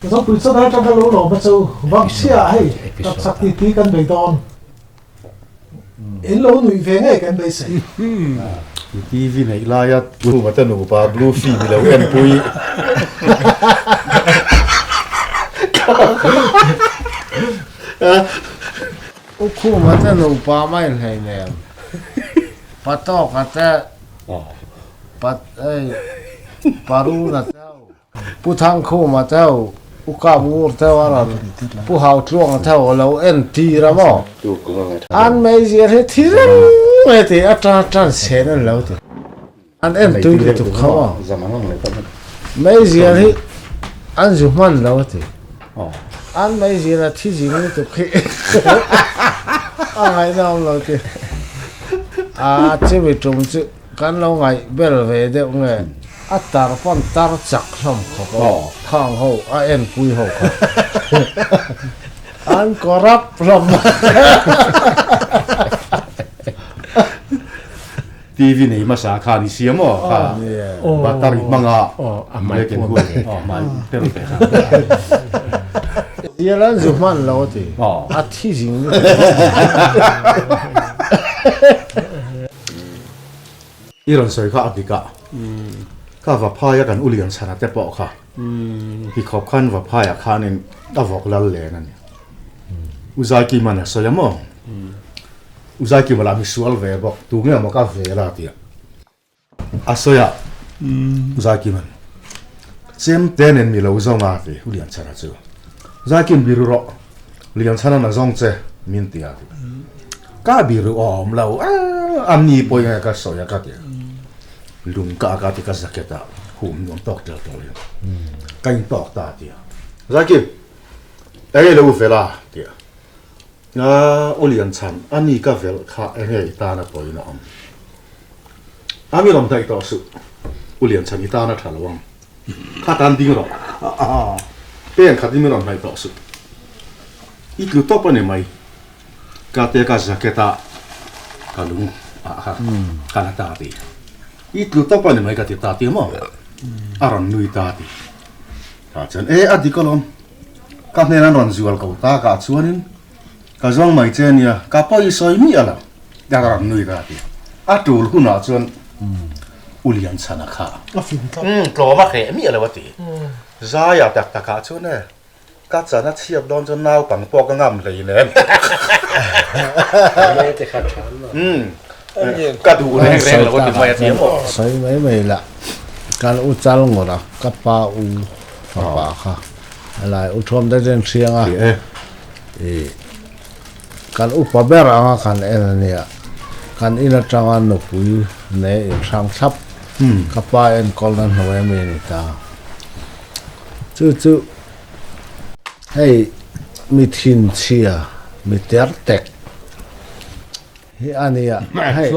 Zopui chuan atang ka lo lawm a chu Vangchhia hei tapchhak ti ti kan bei dawn. In lo nuih ve ngei kan beisei. I TV neih laia Khuma te nupa blue film i lo enpui. U Khuma te nupa mai hleinem. Patawka te Pat ei Paruna te ho. Pu Thangkhuma te ho, U Kap Ngur te ho a rawn, Pu Hautluanga te ho a lo en tir a maw? An meizial hi thi reng mai tih a tan tan sen an lo ti. An en tui lutuk kha maw? Meizial hi an zu hman lo a ti. An meizial a thi zing lutuk hi a ngaihnawm lo ti. A chimi tum chu. Kan lo ngaih bel ve deuh nge a tar pawn tar chak hlawm khawp a, khang ho a enpui ho kha an corrupt hlawm. TV nei hmasa khan i siam aw kha battery hmanga black and white aw hmai tel ve kha. Zial an zu hman lo a ti, a thi zing lutuk. I rawn sawi kha a dik a, ka Vaphai a kan u lian chhana te pawh kha ti khawp khan Vaphai ah khanin a vawk lal len a ni. U Zaikima'n a sawi a maw? U Zaikima lah misual ve bawk, tu nge maw ka vel a tia a sawi a, U Zaikima'n chem te nen mi lo zawng a ti U Lianchhana chu. Zaikim biru rawh, Lianchhana'n a zawng che min ti a ti. Ka biru a awm lo a ni pawh enge ka sawi a ka ti lung ka ka ti ka jacket ah hum nuam tawk tel tawh in ka in tawk ta a ti a Zaki enge lo vel a ti a a u lian chhan a ni ka velh kha enge i tan a pawhin a awm a mi rawn daih tawh suh u lian chhan i tan a tha lo ang kha tan ding rawh pen khat in mi rawn hnaih tawh suh i tlu tawp a ni mai. Ka te ka jacket a ka lung ah kha ka la ta ti. I tlu tawp a ni mai ka ti ta ti maw? A rawn nui ta ti. Tah chuan e a dik alawm. Ka hnen an rawn zual ko ta kah chuanin ka zawng mai che nia ka pawi i sawi miah lo a rawn nui ta ti. A tul hunah chuan U Lianchhana kha tlawm a hreh miah lo a ti. Zaia tak takah chuan e Ka chan a chhiat dawn chuan naupang pawh ka ngam hlei nen. Ka duh reng reng lo a ti mai a ti maw? Sawi mai mai lah. Kan u chal ngawt a, ka pa u fapa kha a lai u thuam daih daih an hriang a. Kan upa ber anga kan en a nia. Kan in atanga nupui nei inhrang thlap ka pa enkawlna hnuai ami a ni ta. Chu chu hei mi thinchhia, mi ter tek hi a nia. Hei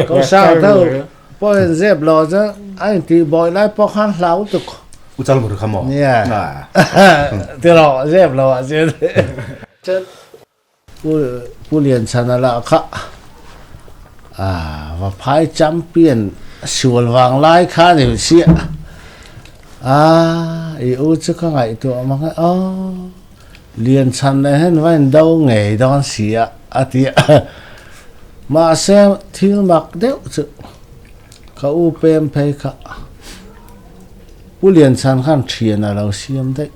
ko sang deuh pawh in zep lo chu a intih bawih lai pawh khan hlau tuk. U chal mur kha maw? Nia. Tiraw zep lo ah chuan. Pu Lianchhana lah kha Vaphai champion sual vang lai kha a ni siah a, i u chu ka ngaihtuah mang e aw, Lianchhan leh hian va in do ngei dawn si a a ti a, mahse thil mak deuh chu ka u pem phei kha Pu Lianchhan khan thian a lo siam daih.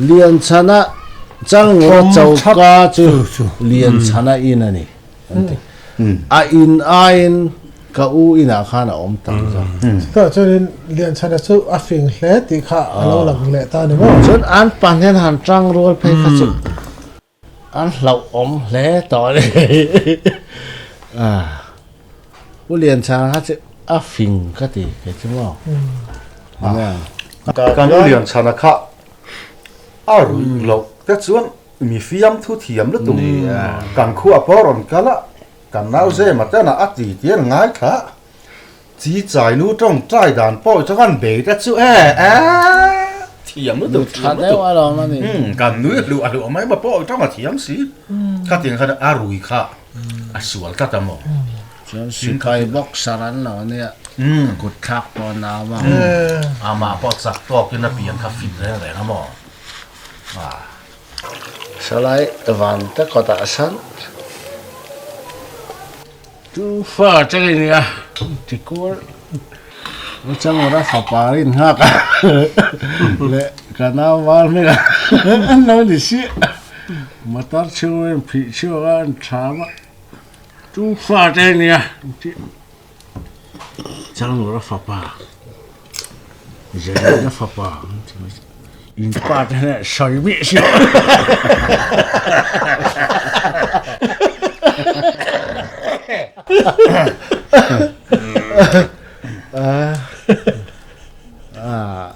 Lianchhana Chalngura choka chu Lianchhana in a ni an ti. A in aiin ka u inah khan a awm tam zawk. Chutah chuanin Lianchhana chu a fing hle tih kha a lo lang leh ta a ni maw? Chuan an pahnihin han tang rual phei kha chu an hlauhawm hle tawh a ni. Pu Lianchhana kha chu a fing ka ti kei chu maw? Kan U Lianchhana kha a ruih loh te chuan mi fiamthu thiam lutuk kan khua pawh rawn kal a, kan nau Zema ten a ti ti an ngaithla a, chi chai nu tawngtai dan pawh chu kan bei te chu e e thiam lutuk thiam lutuk kan nui hluah hluah mai maw pawh tawng a thiam si khatiang khan a rui kha a sual tlat a maw. Chuan sipai boxer an lo ania. Kut thlak pawh a nau a. Amah pawh chak tawkin a pian kha fit reng reng a maw? Salai van te kawtah sawn tu fa te a nia tikual Changura fapa a inghak a leh ka nau val hming an lo ni si motor chhung a inphih chhuak a an tham a tu fa te a nia Changura fapa Zirlai fapa in pa te hian sawi miah si lo.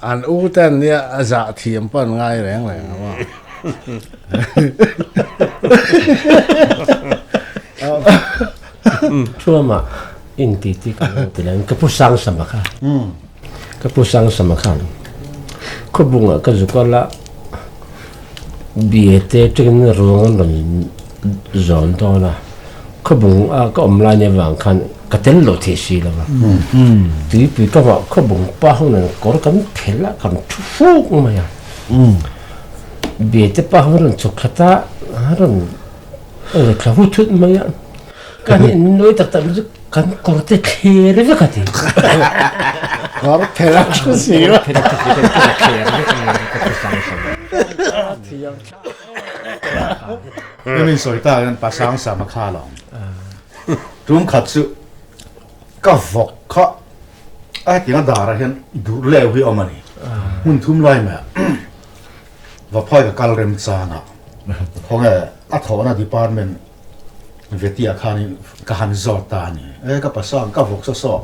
An u te an nia a zah thiam pawh an ngai reng reng a maw. Thuama inti ti kan lo ti leh ka pu sang sama kha ka pu sang sama khan khawbungah ka zu kal a bia te tengin ruang an rawn zawn dawn a khawbung a ka awm lai ni avang khan ka tel lo thei si lo va tuipui ka vah khawbung pa ho nen kawr kan phelh a kan thu fuk mai a bia te pa ho rawn chhuk thla ta a rawn thla hu thut mai a. Kan in nuai tak tak chu kan kawr te thler vek a ti. Kawr phelh a thu si lo. Kawr phelh a thu si lo, kawr thler vek a ni ka thu sang sang. Hemi sawi ta hian pa sang sam a kha lo. Tum khat chu ka vawk kha a hetiang a darah hian dur leu hi a awm a ni. Hmun thum lai mai ah Vaphai ka kal rem chang a khawnge a thawhna department Vetia khanin ka han zawt ta a ni. E ka pasang ka vawk saw saw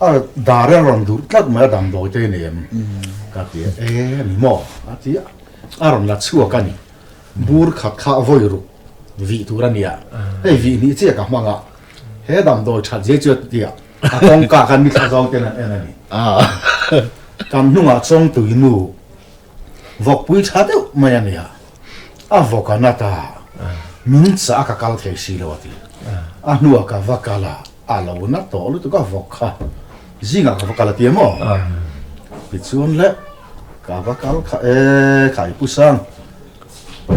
a dar a rawn duh tlat mai a damdawi te nei em ka ti a, e ni maw a ti a, a rawn la chhuak a ni. Bur khat kha vawi ruk vih tur a nia, hei vih hnih chiah ka hmang a, he damdawi that zia chu a ti a, a kawngka khan mi thla zawng ten an en a ni. Kan hnungah chawngtui nu Vawkpui tha deuh mai a nia, a vawk a nat a, min chah a ka kal thei si lo a ti. A hnuah ka va kal a, a lo na tawh lutuk a vawk kha, zingah ka va kal a ti em aw? Tichuan le, ka va kal kha e, khai pu Sang,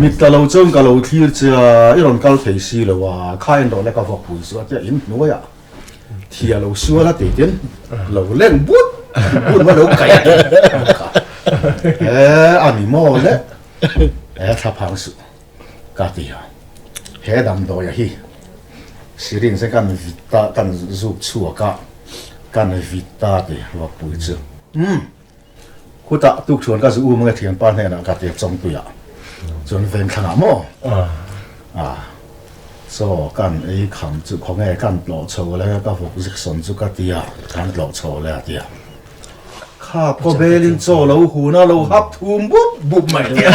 mit ka lo chuan ka lo thlir che a, i rawn kal thei si lo a, kha en rawh le ka vawkpui chu a ti a, in hnuaiah Thia lo sual a tih tin lo leng but but ma lo kai kha e ani maw le e thla phang su ka ti a he damdawi a hi syringe se kan vit a kan zuk chhuak a kan vit a ti vapui chu um khutah tukchhuan ka zu um nge thianpa hnenah ka ti chawngpuiah chuan vengthlang ah maw a chaw kan ei kham chu khawnge kan tlawh chho le ka vawk Jackson chu ka ti a kan tlawh chho le a ti a kha kawbelin chaw lo hun a lo hap thum bup bup mai ti a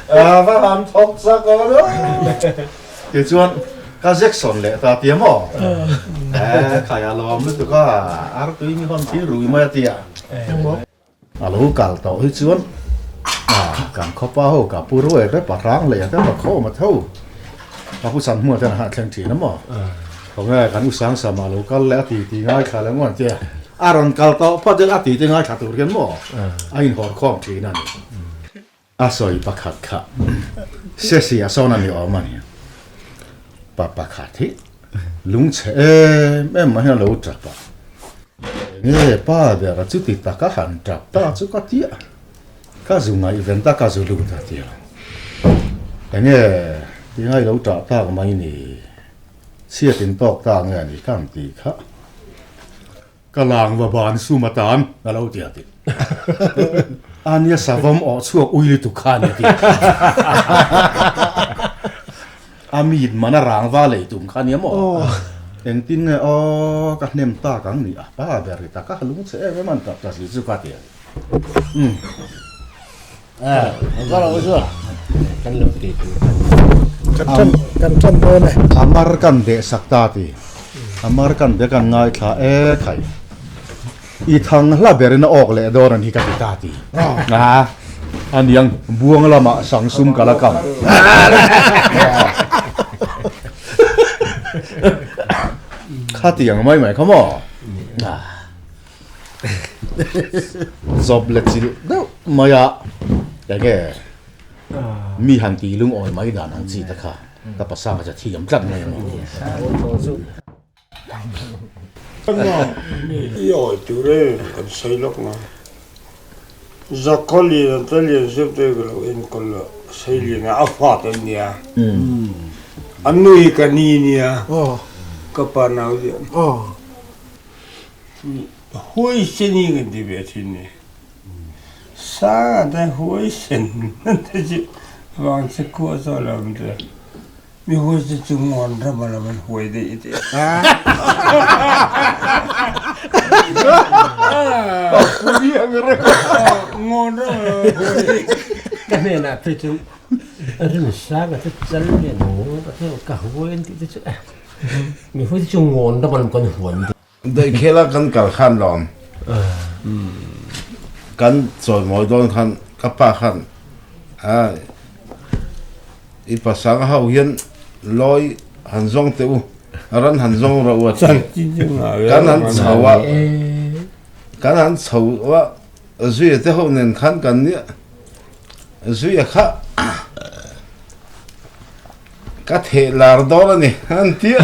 a va han thawk chak aw Tichuan, ka Jackson leh ta tia maw? Eh, khai a lawm lutuk a, artui mi hawn thil rui mai a tia. A lo kal tawh hi chuan, ah, kan khawpa ho ka pu ruai te pahrang leh te pa khawm a tho. Ka pu chan hmuah ten a han thleng thin a maw? Khawnge kan u Sangsam a lo kal leh a ti ti ngaithla leh ngawt tia. A rawn kal tawh phawt hian a ti ti ngaithla tur hian maw? A inhawr khawm thin a ni. A sawi pakhat kha Sesi a sawn a ni awm a ni. Pa pakhat hi lungchhe em em mai hian a lo tap a. Enge pa ber a chuti taka han tap ta chu ka ti a, ka zu ngaihven ta ka zu lut a ti a. Enge tinga i lo tah tak mai ni, chhiat in tawk ta nge a ni ka han ti kha. Ka lang va ban sum atan a lo ti a ti. A nia savawm awh chhuak ui lutuk kha a ni a ti. A mit man a rang va lei tum kha a nia maw? Engtin nge aw ka hnem tak ang ni a pa ber ri tak a lung che em em an tak ta si chu ka ti a. Umm. Kan lo ti tur a ni. Kan tan dawn e. A mar kan deh sak ta ti. A mar kan deh kan ngaithla e khai. I thang hla berin a awk leh dawn a ni ka ti ta ti. A aniang buang lamah sangsum ka la kam. Khatiang mai mai kha maw? Zawp let chilh deuh mai a, enge mi han tih lungawi mai dan ang chi te kha ka pasanga chu a thiam tlat mai ang. I awi tur em kan sawi lawk na. Zakhaw lian an tel lian zeuh te ka lo enkawl a, sei lian a, a fat an nia. An nu hi ka ni nia, ka pa nau hian. Huaisen hi kan ti ve thin ni. Sanga te huaisen te chu vang che khuah zawh lo an ti. Mi huai chu chu ngawn ram a lo an huai daih tih a. Ngawn ram a lo an huai daih. Ka hnenah phei chuan Rinsanga te chal lian ngawn a theu ka huai an tih te chu eh mi huai te chu ngawn ram a lo kan huan daih. Daihkhela kan kal khan lawm kan chawimawi dawn khan ka pa khan i pasal ho hian lawi han zawng teh u ran han zawng rawh u a ti kan han chho a kan han chho a zuia te ho nen khan kan nia zuia kha Ka theh lar dawn a ni an ti a.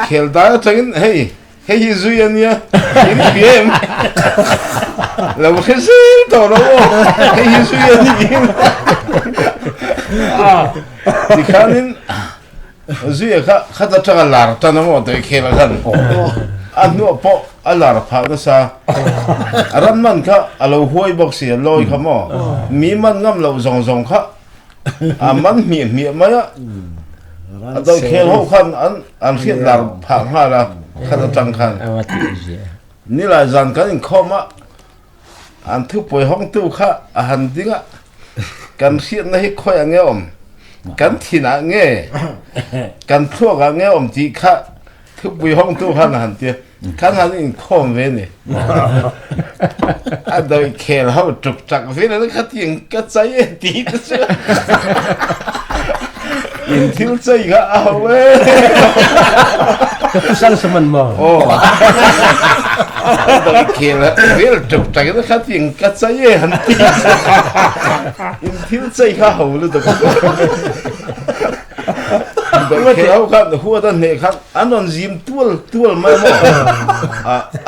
Khel dai atangin hei hei hi zui a nia in hria em lo hre zel tawh lo aw hei hi zui a ni tikhanin zui a kha khat atanga lar tan a maw tawh khel a khan a hnuah pawh a lar phah nasa a ran man kha a lo huai bawk si a lawi kha maw mi man ngam loh zawng zawng kha a man hmiah hmiah mai a a dawi khel ho khan an an hriat lar phah nghal a khat atang khan nilai zan kan inkhawm a an thupawi hawngtu kha a han ding a kan hriatna hi khawi ang nge awm kan thinah nge kan thluakah nge awm tih kha Thupui hawngtu khan a han ti a, khan han inkhawm ve ni. A dawih khel ho tuk chak vel an khatiang ka chai e ti te chu. In thil chai kha a ho e. Ka pu sang saman maw? Aw. A dawih khel vel tuk chak in khatiang ka chai e han ti. In thil chai kha ho lutuk. Khel khan huat a hneh khan an rawn zim tual tual mai maw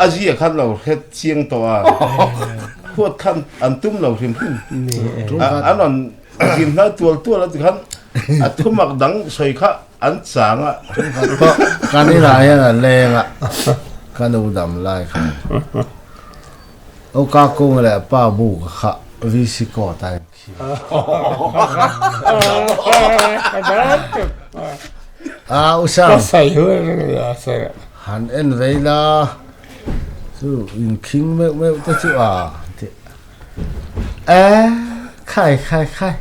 a zia khan lo hret chiang tawh a huat khan an tum lo hrim hrim an rawn zim hnai tual tual a ti khan a thumak dang sawi kha an chang a kan inah hian a leng a ka nu dam lai khan Uka kung leh pa bu kha VC court a A u Sang. Han en vei la chu in khing meuh meuh te chu a ti e khai khai khai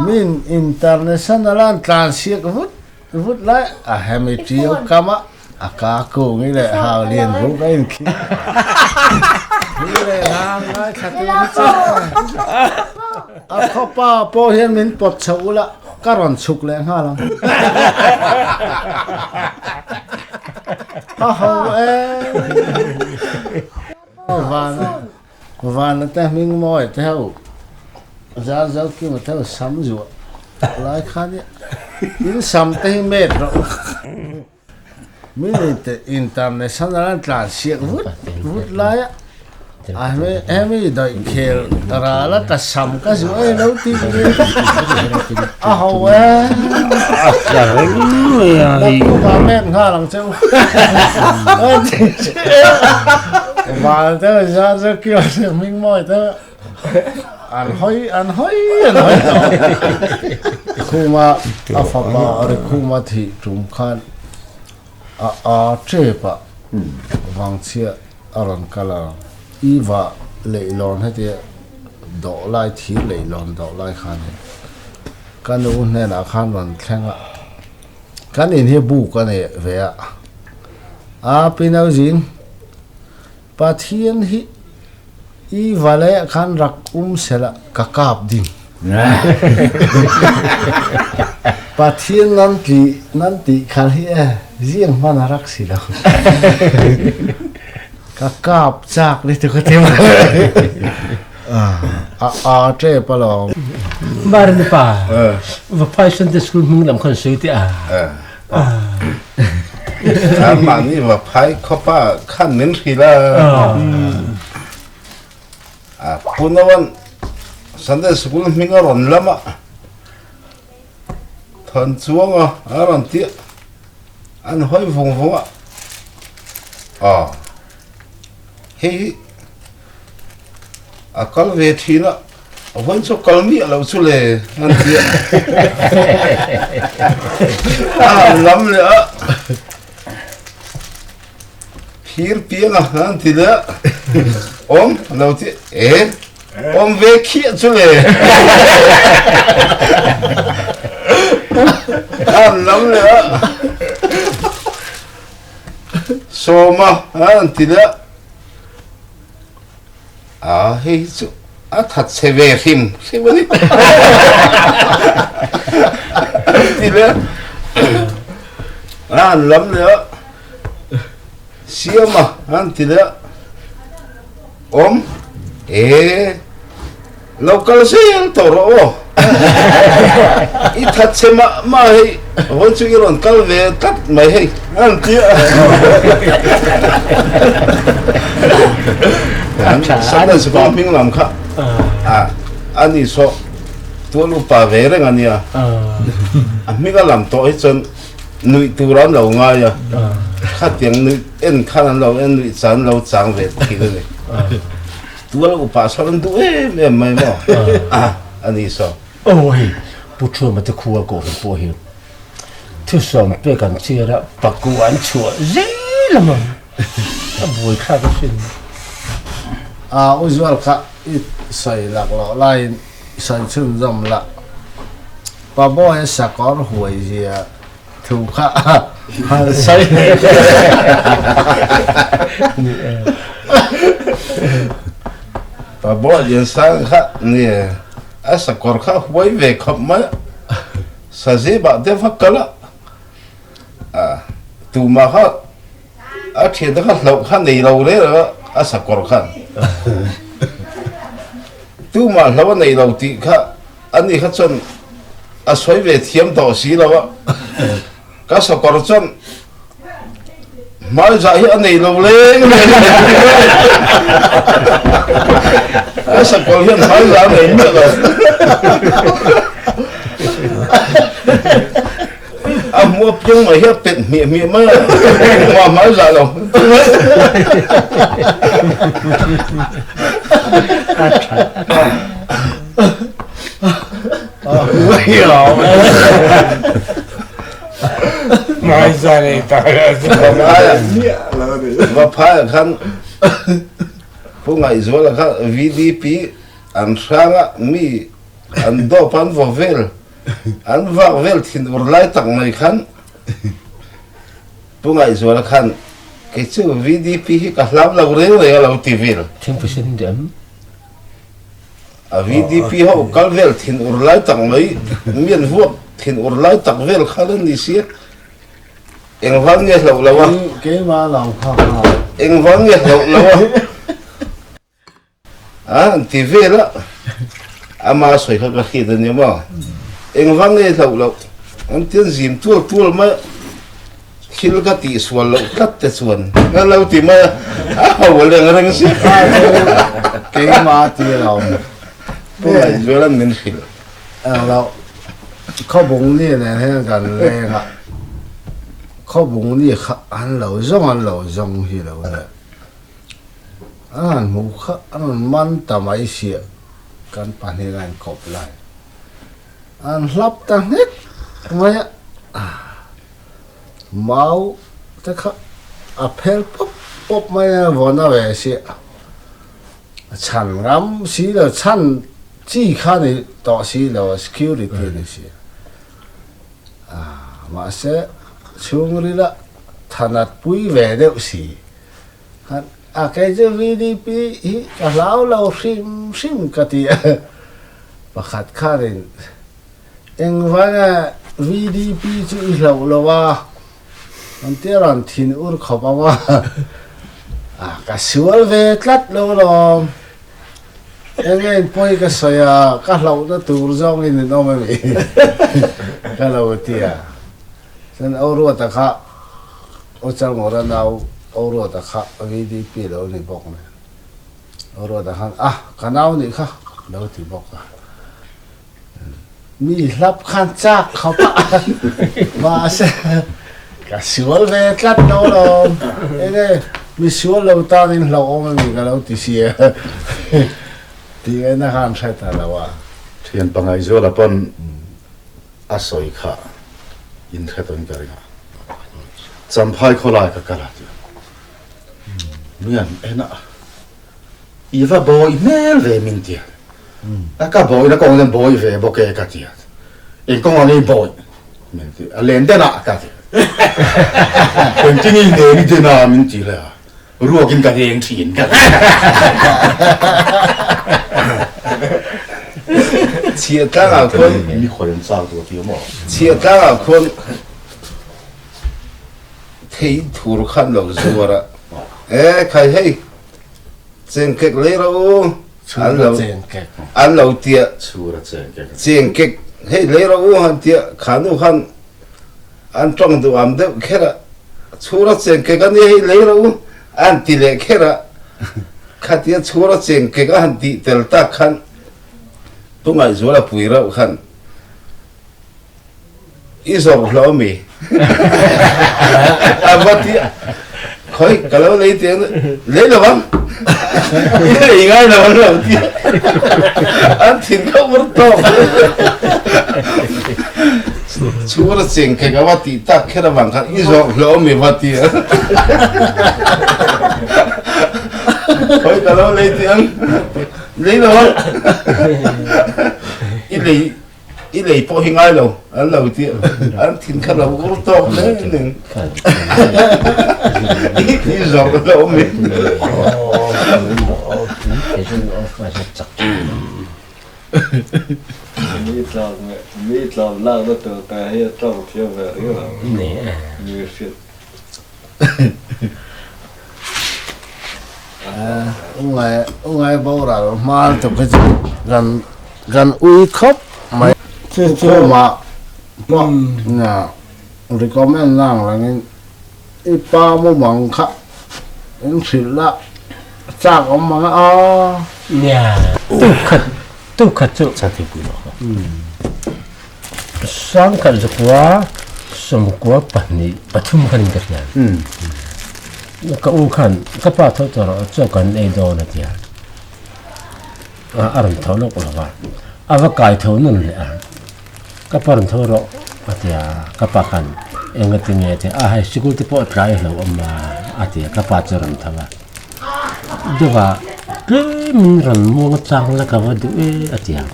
min international an tlan siak vut vut lai a hemi ṭiau kam a A ka kung i leh hau lian buk a in khing. Hi leh hang ngai thla tur hi chu. A khawpa pawh hian min pawt chho ula ka rawn chhuk leh nghal ang. A ho e. Van van te hming mawi te ho zar zo kim te ho sam zuah lai khan in sam te hi met rawh u. Mi international an tlan siak vut vut lai a a hemi daih khel ral a ka sam ka zu ei lo tih ni a ho e naktuk ah met nghal ang che u val te zar zar kio hming mawi te An hawi an hawi an hawi tawh. Khuma a fapa Rikhuma thih tum khan a a tep a vangchhia a rawn kal a, Iva leihlawn hetia dawh lai thir leihlawn dawh lai khan hi ka nu hnenah khan rawn thleng a, kan in hi buk a nei ve a, a pi Nauzing Pathian hi i vale ah khan rak um sehla ka kap ding. Pathian nan tih nan tih khal hi e ziang hman a rak si lo. Ka kap chak ni tu ka ti mai. A a tep alawm. Marina pa, Vaphai Sunday School hming lam khan sawi teh a. Mahni Vaphai khawpa khan min hrilh a. Punawan Sunday School hming a rawn lam a, thawn chuang a a rawn ti a, an hawi vung vung a, aw hei hi a kal ve thin a, a vawiin chu kal miah loh chu le an ti a, a han lam leh a. Phir piang a an ti leh a, awm a lo ti e, awm ve khiah chu le an lam leh a, sawma an ti leh a, a hei hi chu a that chhe ve hrim hrim a ni an ti leh a, an lam leh a. Siama an ti leh a, Awm e, lo kal zel tawh rawh aw, i that che mah mah hei, vawi chu i rawn kal ve tlat mai hei an ti a. An Sunday School hming lam kha a ni saw tual upa ve reng a nia, a hming a lam tawh hi chuan Nuih tur an lo ngai a, khatiang nuih en khan an lo en nuih chan lo chang ve thin a ni. Tual upa sawn an duh em em mai maw a ni saw. Aw hei Pu Thuama te khua koh hi pawh hi thusawm pek an chhiar a, paku an chhuah zel a maw a buai thlak asin. A u zual kha i sawi laklawh laiin sawi chhunzawm la. Pa Bawi sakawr huai zia thu kha han sawi leh Pa Bawi Liansang kha ni a sakawr kha huai ve khawp mai a, sazep ah te va kal a, tumah kha a thiante kha hlauh kha nei lo reng reng a, a sakawr khan tumah hlauh a nei lo tih kha Ani kha chuan a sawi ve thiam tawh si lo a, ka sakawr chuan hmaizah hi a nei lo leng leng a, ka sakawr hian hmaizah a nei miah lo. A hmu apiang mai hi a pet hmiah hmiah mai a, engmah hmaizah lo. Vaphai ah khan Pu Ngaihzuala kha VDP an hrang a, mi an dawp an vaw vel, an vak vel thin ur lai tak mai khan Pu Ngaihzuala khan kei chu VDP hi ka hlau lo reng reng a lo ti vel. Thingpui sen diam. A VDP ho kal vel thin ur lai tak mai, mi an vuak thin ur lai tak vel kha la ni sia. Engvang nge hlauh lo a? Keimah lo kha kha. Engvang nge hlauh lo a? A an ti vel a. Ama sawi kha ka hriat a nia maw? Engvang nge hlauh loh? An ti an zim tual tual mai a. Thil ka tih sual loh tlat te chuan ka lo ti mai a, a ho leng reng si. Keimah ti lo. Pu Ngaihzuala'n min hrilh. Eng lo, khawbung ni nen hian kan leng a, khawbung ni kha an lo zawng an lo zawng hi lo le. An han hmuh kha an rawn man ta mai sia, kan pahnih a inkawp lai. An hlap ta nghek mai a. Mau te kha a phel pawp pawp mai a, vawn a ve si a chhan ngam si lo, chhan chi kha ni tawh si lo a, security ni si a, mahse chhungril a thanat pui ve deuh si khan a kei chu VDP hi ka hlau lo hrim hrim ka ti a, pakhat khanin engvanga. VDP chu i hlauh lo a, an tia rawn thin ur khawp ang a, a ka sual ve tlat lo alawm. Enge in pawi ka sawi a, ka hlauhna tur zawngin in awm ami? Ka lo ti a. Chuan Auruata kha, Uchalngawra nau Auruata kha VDP lo ni bawk nen. Auruata khan, A, ka nau nih kha, lo ti bawk a. Mi hlap khan chak khawp a, mahse ka sual ve tlat lo alawm. Enge mi sual lo tanin hlauhawm ami ka lo ti sia tih ngaihna khan hre ta lo a. Thian pangai zuala pawn a sawi kha in hre tawhin ka ring a, Champhai khawlai ka kal a ti a, mi an en a. I va bawi hmel ve min ti a, a ka bawina kawng hian bawi ve bawk e ka ti a, eng kawng ang i bawi min ti a, len den ah ka ti a, engtin i len i den a min ti leh a, ruak in ka veng thin ka ti. Chhiah tlang ah khuan Mi khawi an chak duh a ti a maw? Chhiah tlang ah khuan thei thur khan lo zuar a, e khai hei Chengkek lei rawh u, an lo an lo tia. Chengkek hei lei rawh u han tia khanu khan an tawng duh am deuh kher a, chhura chengkek a nia hei lei rawh u an ti leh kher a, khatia chhura chengkek a han tih tel tak khan Pu Ngaihzuala pui reuh khan I zawrh hlauh ami? A va ti a, Khawi, ka lo lei teh ang, lei lo ang, i lei ngai lo ang lo ti a, an thin kha ur tawk. Chhura cheng kha ka va tih tak kher avang khan i zawrh hlauh ami va ti a, Khawi, ka lo lei teh ang, lei lo ang, i lei. I lei pawh hi ngai lo an lo ti an thin kha lo ur tawk hle nen i zawrh lo mi. Mi tlawm mi tlawm lak na tur te hi a tawng thiam ve riau ang mi hrilh. Ungai ungai boral hma tuk hi chu kan kan ui khawp mai. Chu chu mah pawh nia recommend na ang rengin i pa mumang kha in hrilh la chak awm mang a aw. Nia tukhat tukhat chu Sangkhat zakua sawmkua pahnih pathum khan in ka hria. Ka u khan ka pa tho tawh rawh chaw kan ei dawn a ti a. A rawn tho lawk lo va, a va kai tho nun leh a. Ka pa rawn tho rawh a ti a, ka pa khan eng a ti nge a ti a, a hei sikul te pawh tlai a hlauhawm a a ti a, ka pa chu a rawn tho a. Deuha tlemin rawn muang chang la ka va duh e a ti a.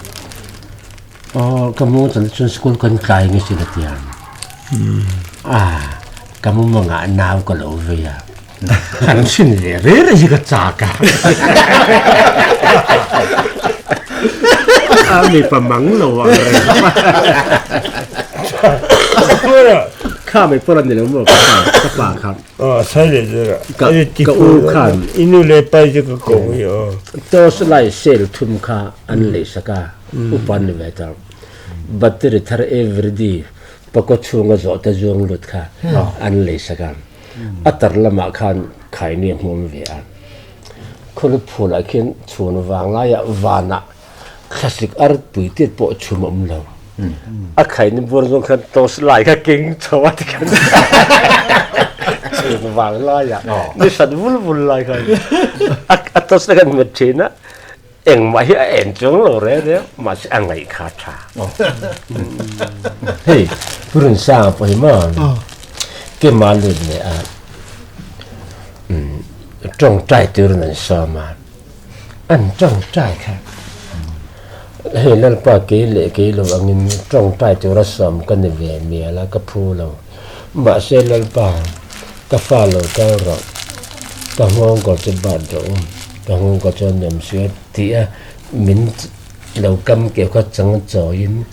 Aw ka mu chan chuan school kan tlai nge sin a ti a. A ka mu mangah nau ka lo vei a. Han hrin leh reh reh hi ka chak a. A mipa mang lo ang reng. Kha mai pawh a ni lo maw ka pa ka pa kha. Aw sai leh zel a. Ka ka u khan. I nu leh pa hi chu ka ko hi aw. Torch light sale thum kha an lei sak a. Upa ni ve ta. Battery thar everyday pakaw chhunga zawh te zuang lut kha an lei sak a. A tar lamah khan khaini a hmuam ve a. Khawlu phulah khian chhun vang laiah vanah thlasik ar pui tir pawh chhum a awm lo. A khaini buar zawng khan torch light kha keng chho a tikhan chhun vang laiah ni hran vul vul lai khan a torch light khan hmet thin a. Engmah hi a en chuang lo reng reng, mahse a ngaih kha a tha. Hei, Pu Rinsanga pawh hi maw Kema lut leh a tawngtai turin an sawm a, an tawngtai kha hei Lalpa kei leh kei lo angin tawngtai tura sawm ka ni ve mial a, ka phu lo. Mahse Lalpa, ka fa lo kal rawh, ka nghawng kawr chu bat rawh u. Ka nghawng kawr chuan nuam si a ti a, min lo kam keuh kha chang chawiin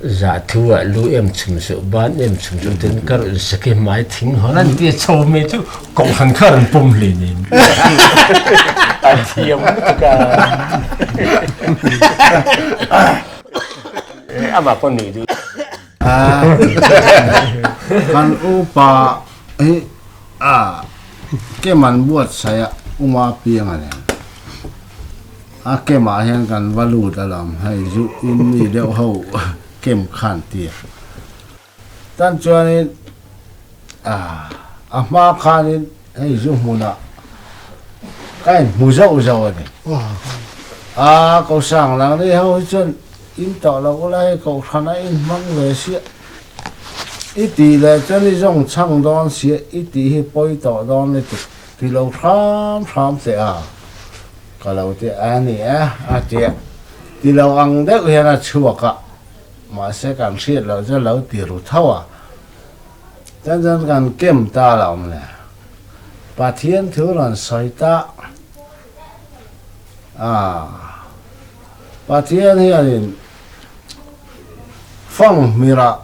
Zah thu ah lu em chhum suh, ban em chhum suh tin ka rawn saki hmai thing hawn an tia chho mai chu kohhran kha rawn pawm hle nen. A thiam lutuk a. Amah pawh nuih duh. Kan upa hi a kem an buatsaih a uma piang a nen. A kem ah hian kan va lut alawm hei zu in mi deuh ho kem khan tia tan chuanin a hma khanin hei zu hmunah ka in hmu zauh zauh a ni a ko sang lang ni ho hi chuan in tawh loh ula hei kohhran a in hmang ve sia i tih leh chuan i zawng chhang dawn sia i tih hi pawi tawh dawn lutuk ti lo hram hram teh a. Ka lo ti a ni e, a ti a. Ti lo ang deuh hian a chhuak a, mahse kan hriat loh chu lo ti ru tho a. Chuan chuan kan kem ta lo awm le. Pathian thu rawn sawi ta a, Pathian hianin fanghmirah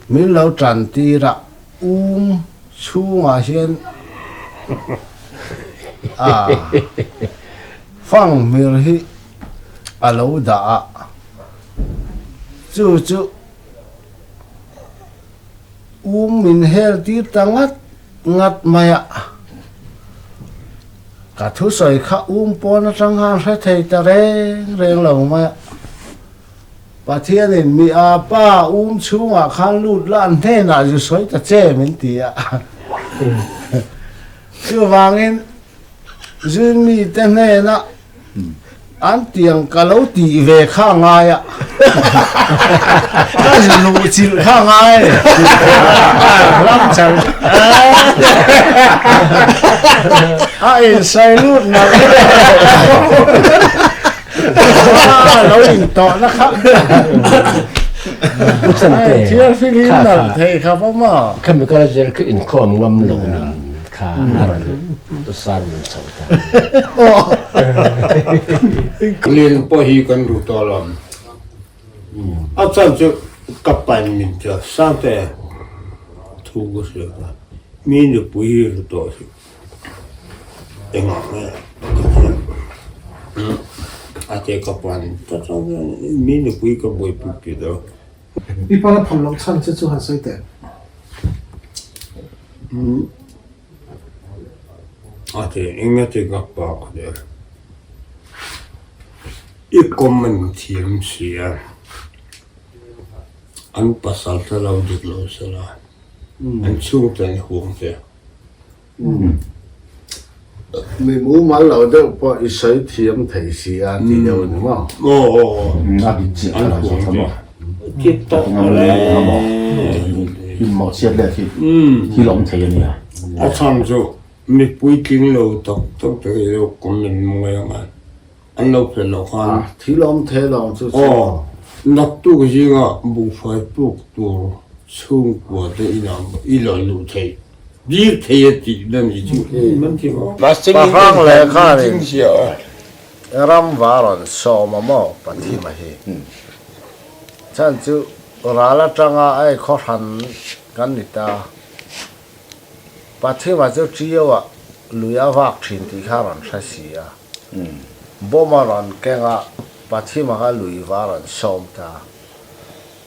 min lo tan tir a, um chhungah hian a fanghmir hi a lo dah a, chu chu um min hel tir ta ngat ngat mai a, ka thusawi kha um pawn atang khan hre thei ta reng reng lo mai a. Pathianin mi a pa um chhungah khan lut la an hnenah zu sawi ta che min ti a. Chuvangin zui mite hnena an tiang ka lo tih ve kha a ngai a, ka zu luh chilh kha a ngai a ni. Ram char a insawi lut nalh. Lo in tawh na kha. Thiar filim nalh thei kha pawh maw. Khami kala zel khi inkhawm ngam lo min kha a rawn sermon chho ta. Lin pawh hi kan ru tawh lo. A chan chu ka pan min tia Sangte thu ka hria kha mi nupui hi ru tawh suh. Engah nge ka thiam a te ka pan ta chuan mi nupui ka buaipui pi lo. I pana phal loh chhan che chu han sawi teh. A te enga te ka pa ka ti a. I comment thiam si a, an pasal te lo dik lo sela, an chhungte an huang che. Mi mumal lo deuh pawh i sawi thiam thei si a ti deuh a ni maw? A dik chiah kha lo zawt a maw? In mawh chhiat leh khi thil awm thei a nia. A chhan chu mi puitling lo tak tak te hi lo comment mawi ang a, an lo fel loh khan. Thil awm thei lo ang chu chu. Aw, naktuk zingah buhfai puk tur chhungkua te inah i lo luh theih. Dir thei a tih na ni chu man ti maw? Pahrang leh khanin ram va rawn sawm a maw Pathima hi. Chhan chu ral atanga ei khaw hran kan ni ta. Pathima chu Ṭio ah lui a vak thin tih kha a rawn hre si a. Bawm a rawn keng a, Pathima kha lui va rawn sawm ta.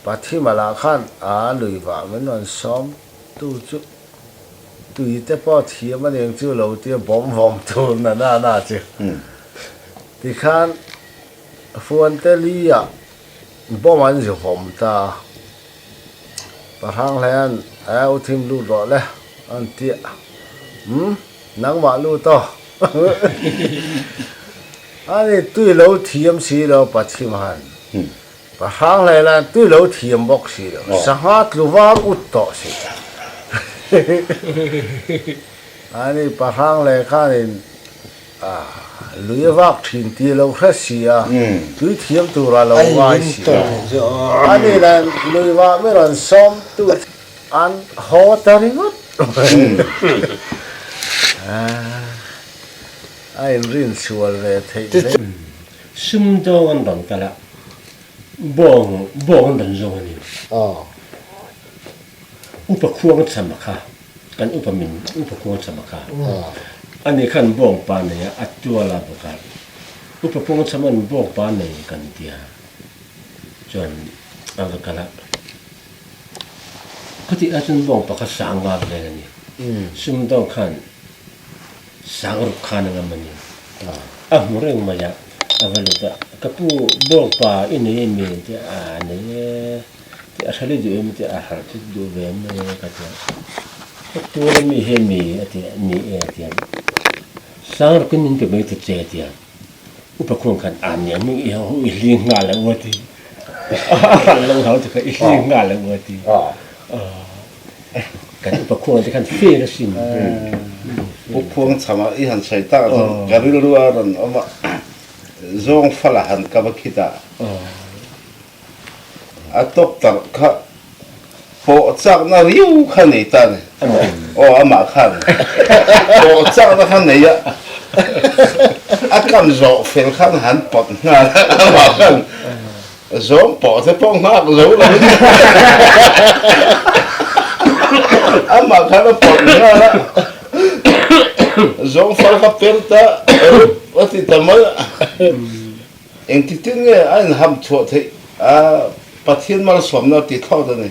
Pathima lah khan a lui vah min rawn sawm Tu chu tui te pawh thiam a ning chu lo tia bawm vawm tur na na na chu. Tikhan Fuante li ah bawm an zu vawm ta a. Pahrang hlean a u thim lut rawh le an tia. Umm nangmah lut aw. Ani tui lo thiam si lo Pathim han. Ka hrang hlei lai tui lo thiam bawk si lo, sangha tlu var ut tawh si. Ani pa hrang hlei khanin lui a vak thin tih lo hre si a, tui thiam tura lo ngai si a. Ani lah lui vah mi rawn sawm tu an haw ta ringawt mai. A inrin sual ve theih hle. Sumdawng an rawn kal a. Bawng bawng an rawn zawng a ni. Upa khuang chama kha kan upa min upa khuang chama kha ani khan bawng pa nei a a tual a bawk a. Upa khuang chama'n bawng pa nei kan tia chuan a va kal a. Khutih ah chuan bawng pakhat sang nga vel a ni. Sumdawng khan sang ruk khan a ngam a ni. A hmu reng mai a, a va lut a, Ka pu, bawng pa i nei em mi? Ti a, A nei e. Ti a hrali duh em? Ti a, Hralh chu duh ve em mai e ka ti a. Ka tur a mi hi a mi? A ti a, Ni e a ti a. Sang rukin min pe mai ta che a ti a. Upa khuang khan a nia ming i ho i hling nghal ang u a ti. A hralh lo hau te kha i hling nghal ang u a ti. Kan upa khuang te khan fair asin. Pu Khuang chama i han sawi tak ah chuan ka rilru a rawn awm a, zawng fal a han kap a khit a. A tawk tarh kha pawh chakna riau kha nei ta ni. Aw amah khan pawh chakna kha nei a, a kam zawh fel khan han pawt nghal a, amah khan zawng pawh te pawh nghak zo lo in amah khan a pawt nghal a, zawng fal kha per ta rup a ti ta mai a. Engtitin nge a inham chhuah theih a Pathian malsawmna ti thlawt a ni.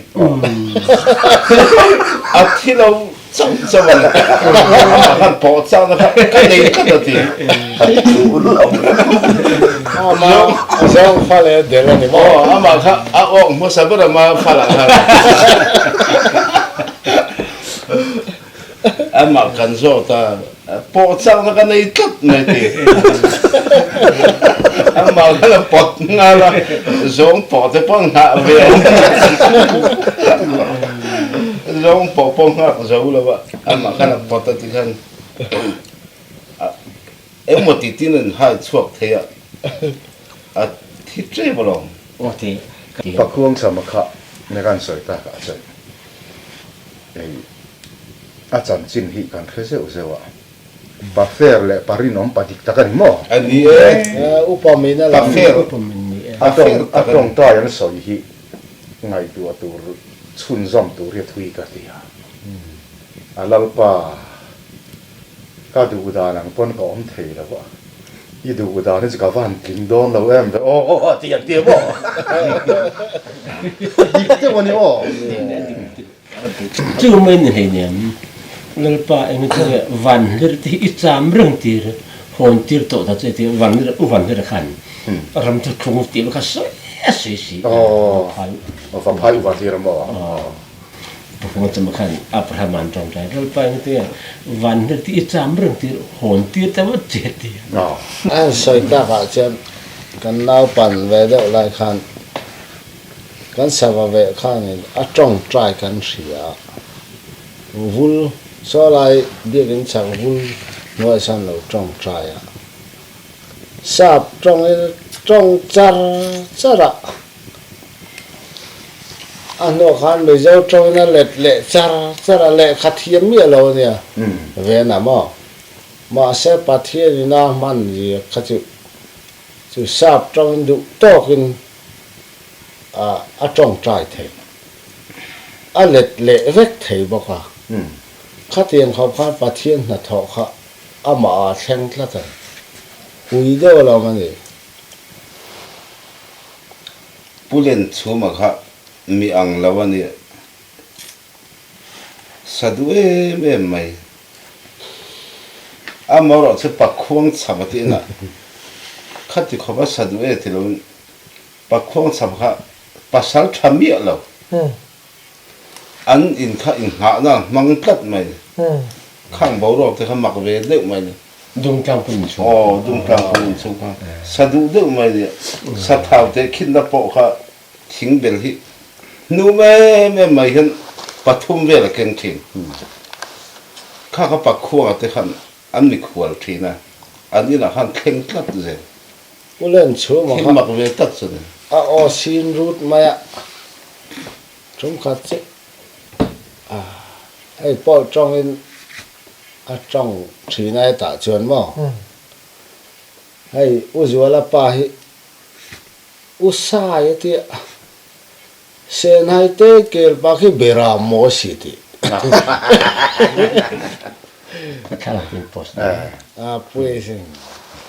A thi lo chauh chauh a ni. Amah khan pawh chakna kha ka nei tlat a ti. Amah zawng fa leh del a ni maw? Aw, amah kha a awk hmasa ber a ma falah khan. Amah kan zawt a, pawh chakna ka nei tlat mai ti. Amah khan a pawt nghal a, zawng pawh te pawh nghah ve a. Zawng pawh pawh nghak zo lo a, amah khan a pawt a ti khan engmaw ti tin an hai chhuak thei a, a thi tep alawm. Pakhuang chama kha ne kan sawi tak ah chuan Hei a chanchin hi kan hre zeuh zeuh a, pa fair leh pa rinawm pa dik tak a ni maw? A ni e, upa min a pa fair, a tawng a tawngtai an sawi hi ngaihtuah tur chhunzawm tur hi a thui ka ti a, a Lalpa ka duh dan ang pawn ka awm thei lo a, i duh dan hi chu ka van tling dawn lo em ve aw a ti ang ti maw? Dik deuh a ni aw. Chu mai ni hleinem, Lalpa eng chu nge van hlir te hi i cham reng tir, hawn tir tawh ta che ti van hlir u van hlir khan ram chu thlung tih kha sawi sawi si a phai va phai u van hlir a maw? Pakhuma chama khan Abraham an tawngtai Lalpa eng te van hlir te i cham reng tir hawn tir ta vat che ti. An sawi takah chuan kan naupan ve deuh lai khan Kan sava veh khanin a tawngtai kan hria a, vul sawlai biakin chak vul hnuai sawn lo tawngtai a, sap tawngin tawng char char a, a hnuah khan Mizo tawngin a let leh char char a, lehkha thiam miah lo a nia, Vena maw? Mahse Pathianin a hman zia kha chu chu sap tawngin duh tawkin a tawngtai thei, a let leh vek thei bawk a. Khatiang khawp khan Pathian hnathawh kha amah a thleng tlat a ni. Pui deuh alawm a ni. Pu Lenchhuma kha mi ang lo a ni. Sa duh em em mai. Amaherawh chu Pakhuang chhap a tih inah khati khawpa sa duh e ti loin Pakhuang chhap kha pasal tha miah lo. An in kha inghahna hmang tlat mai. Khang boruak te kha mak ve deuh mai ni. Dungtlang pun inchhung. Aw, dungtlang pun inchhung kha sa duh deuh mai ni. Sa thau teh khinna pawh kha thing bel hi hnum em em mai hian pathum vel a keng thin. Kha kha Pakhuanga te khan An mikhual thin a, an inah khan thleng tlat zel. U Len chhuma kha. Thil mak ve tak chu ni. A aw sin rut mai a, ṭumkhat chu a hei pawh ṭawngin a ṭawng ṭhin a hetah chuan maw? Hei U Zuala pa hi. U Sai a tia, Senhai te kel pa khi Beram maw a si tih. A pui sin.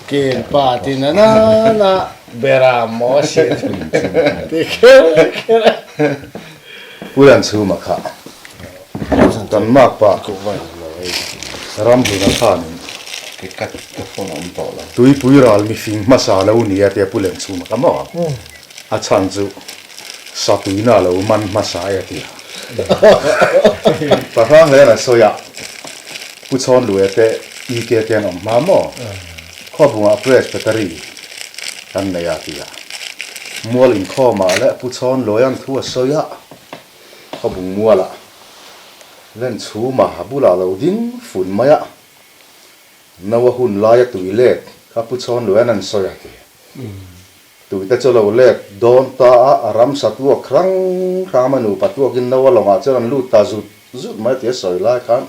Kel pa ti na na na Beram maw a si ti kher kher a. Pu Lianchhuma kha kan mak pa Ramhluna khanin Tuipui ral mifing hmasa lo nia tia Pu Lianchhuma kha maw a chhan chu Satuina lo man hmasa e a ti a. Pahrang hle an sawi a, Pu Chhawnluaia te EK te an awm hma maw? Khawbungah Presbytery kan nei a ti a. Mual inkhawmah leh Pu Chhawnluaia'n thu a sawi a, Khawbung mualah Lenchhuma a bulah lo ding fun mai a, Noa hun laia tui let kha Pu Chhawnluaia'n an sawi a ti. Tuite chu lo let dawn ta a, a ramsa tuak hrang hrang a nupa tuakin no a lawngah chuan an lut ta zut zut mai tih a sawi lai khan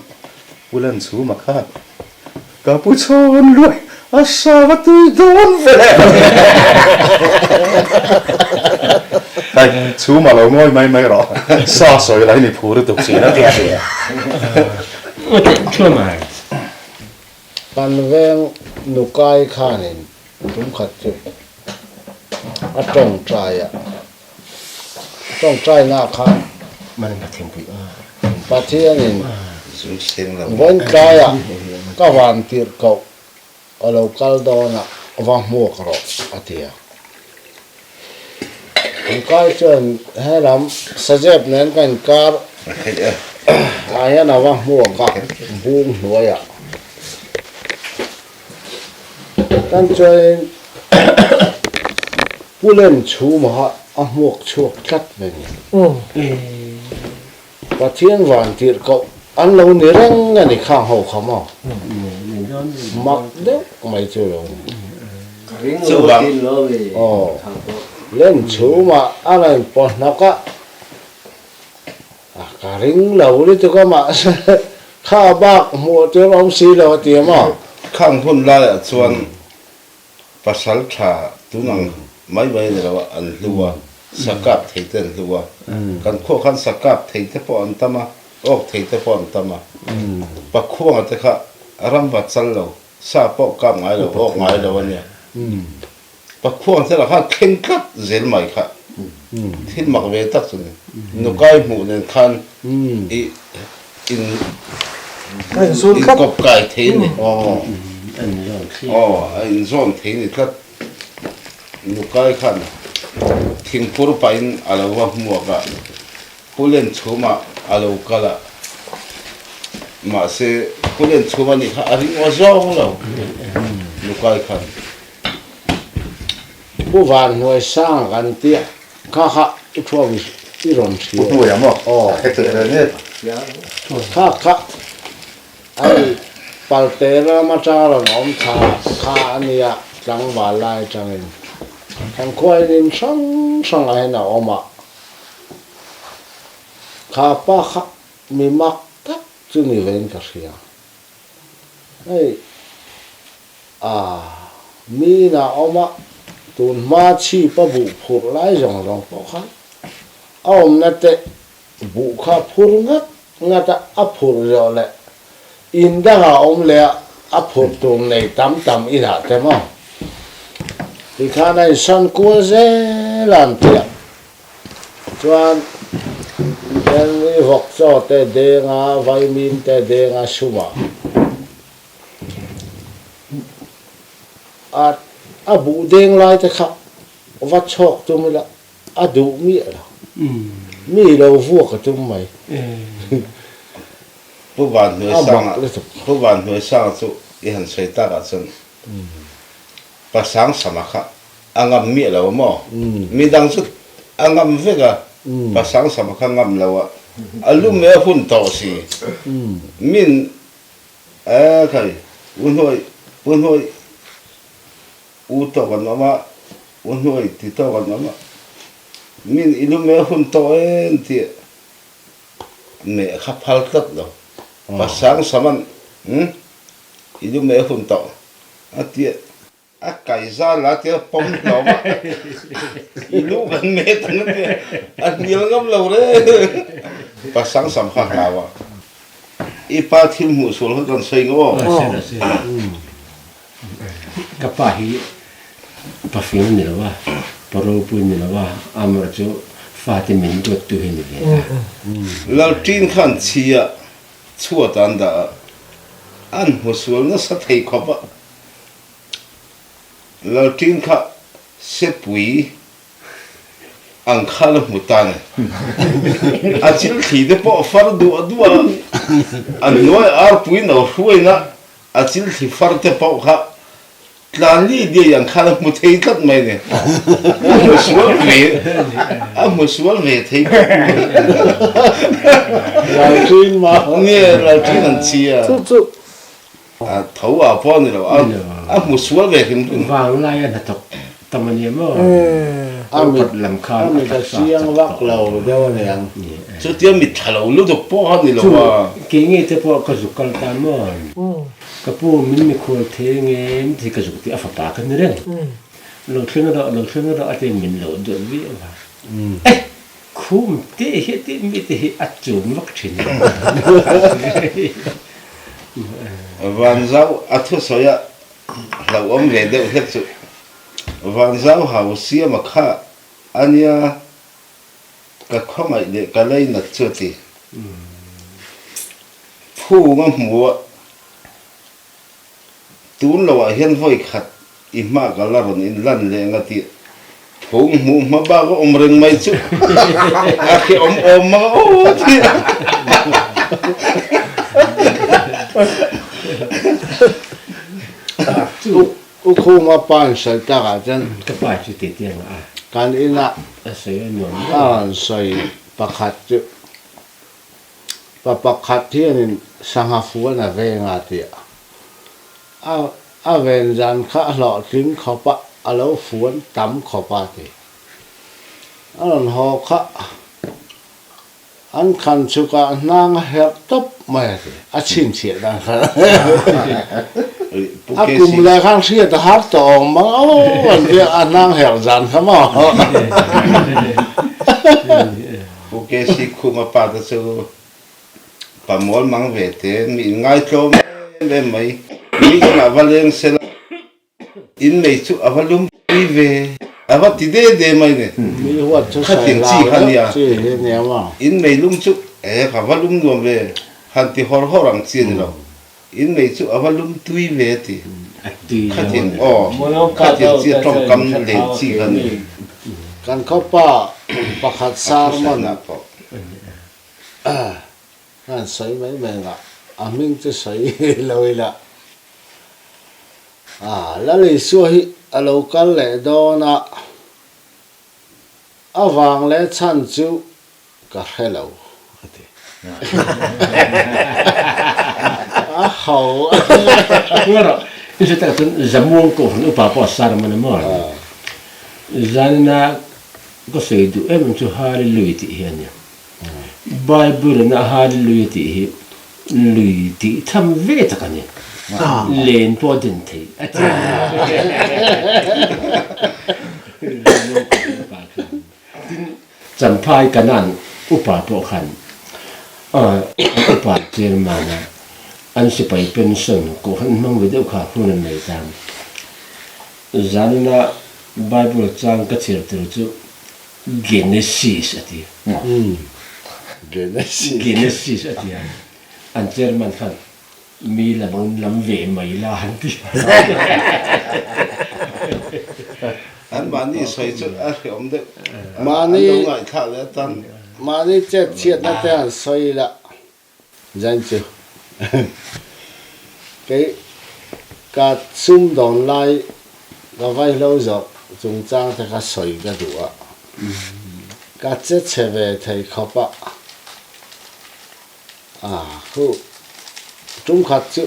Pu Lenchhuma khan, Ka pu chhawn luai a sa va tui dawn ve! Hei, chhuma lo ngawi mai mai rawh, sa sawi lai ni phur lutuk thin a ti a. Kan veng nukai khanin Tum khat chu a tawngtai a, a tawngtaina khan Pathianin vawiin tlaiah ka van tirh koh a lo kal dawn a, va hmuak rawh a ti a. Inkai chuan helam Sajep nen ka inkar ah hian a va hmuak a, bung hnuaiah. Tan chuanin Pu Lenchhuma kha a hmuak chhuak tlat ve ni. Pathian van tirh koh an lo ni reng a ni khang ho kha maw? Mak deuh mai chu lo ni. Aw, Lenchhuma a rawn paw hnawk a, ka ring lo lutuk a mahse Kha bak hmuh tur awm si lo a ti a maw? Khang hun laiah chuan pasal tha tun ang mai mai ni lo a, an hlu a, sa kap thei te an hlu a. Kan khuah khan sa kap thei te pawh an tam a, awk thei te pawh an tam a. Pakhuanga te kha ram va chal lo, sa pawh kap ngai lo, awk ngai lo a nia. Pakhuang te lah khan thleng tlat zel mai kha thil mak ve tak chu ni. Nukai hmuh nen khan i in inkawp kai thei a ni. Aw a inzawn thei a ni tlat. Nukai khan thingpur pahin a lo va hmuak a, Pulen chhumah a lo kal a, mahse Pulen chhum a nih kha a ring aw zawng lo Nukai khan. Pu Van hnuai sang kan tia kha kha i thuam i rawn hria. Pu hnuai maw? Aw heti reng e. Kha kha ai palte ram atanga rawn awm thla kha a nia tlangval lai atangin kan khuain in hrang hrangah hian a awm a kha pa kha mi mak tak chu ni vein ka hria hei. A, mi inah awm a, tun hma chhip a buh phurh lai zawng zawng pawh khan a awmna te buh kha a phur ngat ngat a, a phurh zawh leh in dangah awm leh a, a phurh tur nei tam tam inah te maw tikhan a insan kual zel a an tia chuan Henry Vawkchaw te denga Vaimim te denga suma. A a buh deng lai te kha va chhawk tum ila a duh miah lo. Mi lo vuak a tum mai. Pu Van Hnuaisanga Pu Van Hnuaisanga chu i han sawi takah chuan Pasang sama kha a ngam miah lo a maw? Midang chu a ngam vek a, Pasang sama kha ngam lo a, a lu meh a hun tawh si. Min E khai, u hnuai, u hnuai, u tawk an awm a, u hnuai ti tawk an awm a, min i lu meh hun tawh em tih meh kha phal tlat lo. Pasang saman, umm, i lu meh hun tawh a tia. A kaiza la tia pawm hlawm a, i luh kan met ang a tia, a hnial ngam lo reng. Pa sang sam kha hlau a, i pa thil hmuh sual kha kan sawi ngawh aw. Ka pa hi pa fing a ni lo a, pa ropui a ni lo a, amaherawhchu chu fate min duattu hi a ni ve a. Lalṭin khan chhia chhuat an dah a, an hmu sual nasa thei khawp a. Lalṭin kha sepui ang khan a hmu ta ni. A thil thli te pawh far duah duah a, a hnuai arpui no hruaina a thil thli far te pawh kha tlan li diai ang khan a hmu thei tlat mai ni. A hmu sual ve, a hmu sual ve thei khawp mai. Lalṭin ma. Nge Lalṭin an chi a. Chu chu A tho ah pawh a ni lo, a hmu sual ve hrim hrim. Vanglai a hnathawk tam a nia maw? A mit lam khan a mit a chiang vak lo deuh a niang. Chutia mit tha lo lutuk pawh kha ni lo a. Chu kei ngei te pawh ka zuk kal ta maw? Ka pu min mikhual thei ngem ti ka zuk tih a fapa ka ni reng. Lo thleng rawh, lo thleng rawh a ti min lo duat viau a. Eh! Khum te hi tih mi te hi a chum vak thin a. Vanzau a thusawi a hlauhawm ve deuh hlek chu Vanzau hau siama kha a nia ka khawngaih leh ka leinat chu a ti. Phung a hmu a, Tun loah hian vawi khat i hma ka la rawn inlan leh nga tih phung hmuh hma bak a awm reng mai chu a khi awm awm mang aw tih U Khuma pa in sawi tak ah chuan Ka pa chu tih tiang a. Kan inah a sawi a nuam a rawn sawi pakhat chu Pa pakhat hianin sangha fuan a veng a tia. A a ven zan kha a hlawhtling khawp a, a lo fuan tam khawp a ti. A rawn haw kha an khan chhukah hnang a herh tawp mai a ti. A chhinchhiah dan kha a kum leh khan hriat a har tawh awm mang aw an tia a hnang herh zan kha maw. Pu KC Khuma pa te chu pa mual mang ve te mi in ngaitlawm em em mai. Mi inah va leng sela in nei chu a va lum pui ve a va ti de de mai ni. Mi huat chu Kha sawi tiang chi lau kha deuh nia. chi hi nia maw. In nei lum chu e ka va lum nuam ve han ti hawr hawr ang chi a ni lo. In nei chu a va lum tui ve a ti. Kha tiang aw kha tiang chi a tawngkam len chi kha ni. Kan khawpa pakhat sermon an sawi mai mai ngah a hming chu sawi lo ila a Lal Isua hi a lo kal leh dawn a a vang leh chhan chu Ka hre lo a ti. A ho. Ngawrh i hre tak chuan Zamuang Kohhran upa pawh a sar man a maw? Zanina ka sawi duh em em chu Hallelujah tih hi a ni. Bible in a Hallelujah tih hi lui tih tham ve tak a ni. Len pawh a den thei a ti. Zamuang Kohhran upa khan. Tin, Champhai Kanan upa pawh khan upa chairman a an sipai pension kohhran hmang ve deuh kha hun an nei ta. Zanina Bible chang ka chhiar tur chu Genesis a ti. Genesis a ti a, an chairman khan Mi lam ang lam ve mai la han ti. An mahni sawi chu a hreawm deuh. An lo ngaihthlah leh atan. Mahni chet chhiatna te han sawi la zan chu kei ka sum dawn lai ka vaihlo zawh chungchang te kha sawi ka duh a, ka che chhe ve thei khawp a. A huh. Tum khat chu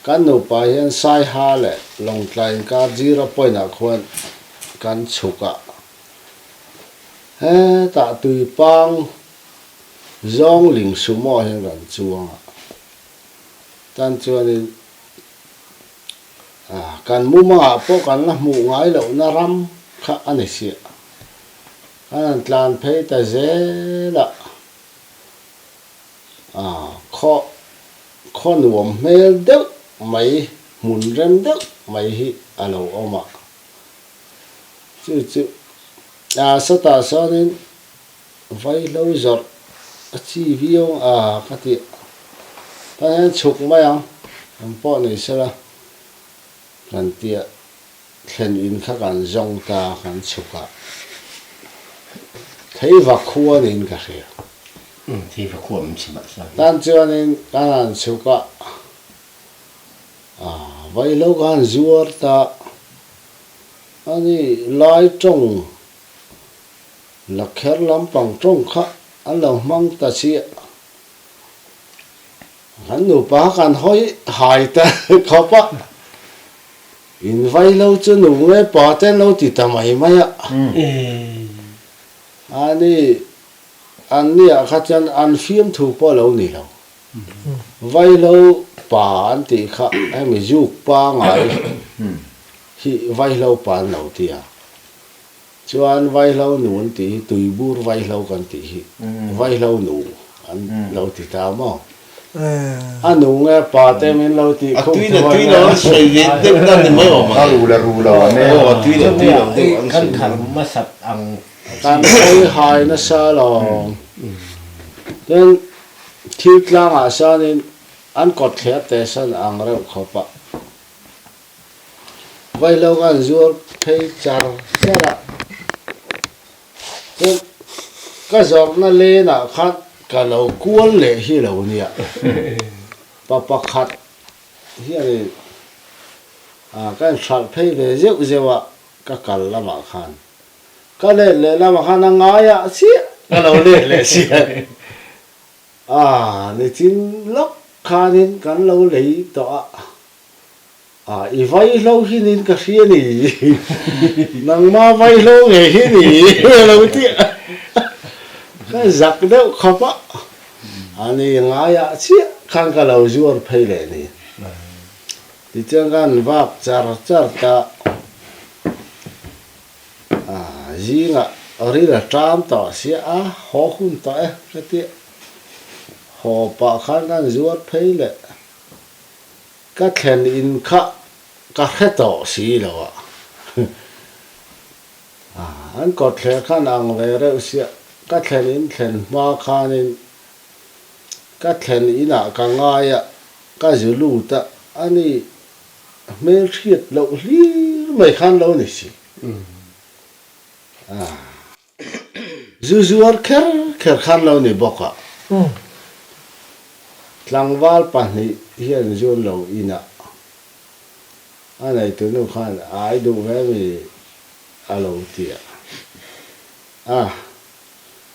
kan nupa hian Saiha leh Lawngtlai inkar zero point ah khuan kan chhuk a, hetah tuipang zawng ling sumo hian kan chuang a, tan chuanin. Kan mumangah pawh kan la hmuh ngai lohna ram kha a ni siah. Kan han tlan phei ta zel a, khaw khaw nuam hmel deuh mai, hmun rem deuh mai hi a lo awm a. Chu chu sawtah sawnin Vaihlo zawrh a chi viau a ka tih tan hian chhuk mai ang ang pawh nei sela kan tia thlen in kha kan zawng ta kan chhuk a thei va khua niin ka hria. Umm thei va khua awm chim ah chuan. Tan chuanin kan han chhuk a vaihlo ka han zuar ta ani lai tawng Lakher lampang tawng kha an lo hmang ta chiah. Kan nupa kan hawi hai ta khawp a, in vai lo chu nu nge pa te an lo ti ta mai mai a. Ani an nia kha chuan an fiamthu pawh a lo ni lo. Vai lo pa an tih kha hemi zuk pangai hi vai lo pa an lo ti a. Chuan Vaihlo nu an tih hi Tuibur Vaihlo kan tih hi Vaihlo nu an lo ti ta maw? A nu nge pa te min lo tih khum A tui leh tui lo an sawi ve deuh dan ni mai awm ang e. A ru leh ru lo an e. Aw a tui leh tui lo deuh an Kan sawi thar hmasat ang Kan hawi hai nasa lo. Tin, thil tlangah sanin an kawt thler te san ang reuh khawp a. Vaihlo khan zuar phei char char a, chuan ka zawrhna lenah khan ka lo kual leh hi lo nia. Pa pakhat hianin ka inhralh phei ve zeuh zeuh a, ka kal lamah khan. Ka let leh lamah khan a ngaiah chiah ka lo let leh chiah. A, nichin lawk khanin kan lo lei tawh a. A, i vaihlo hi niin ka hria ni. Nangma vaihlo ngei hi ni a lo ti a. Ka zak deuh khawp a. A ni ngaiah chiah khan ka lo zuar phei leh ni. Tichuan ka han vak char char ta. A, zingah ril a ṭam tawh sia a, haw hun tawh e ka ti a. Haw pah khan ka han zuar phei leh. Ka thlen in kha ka hre tawh si lo a, an kawtthler khan ang ve reuh sia, ka thlen in thlen hma khanin ka thlen inah ka ngai a, ka zu lut a, ani hmelhriat loh hlir mai khan lo ni si. Zu zuar kher kher khan lo ni bawk a, tlangval pahnih hian zun lo inah a neitunu khan ai duh ve mi a lo ti a, a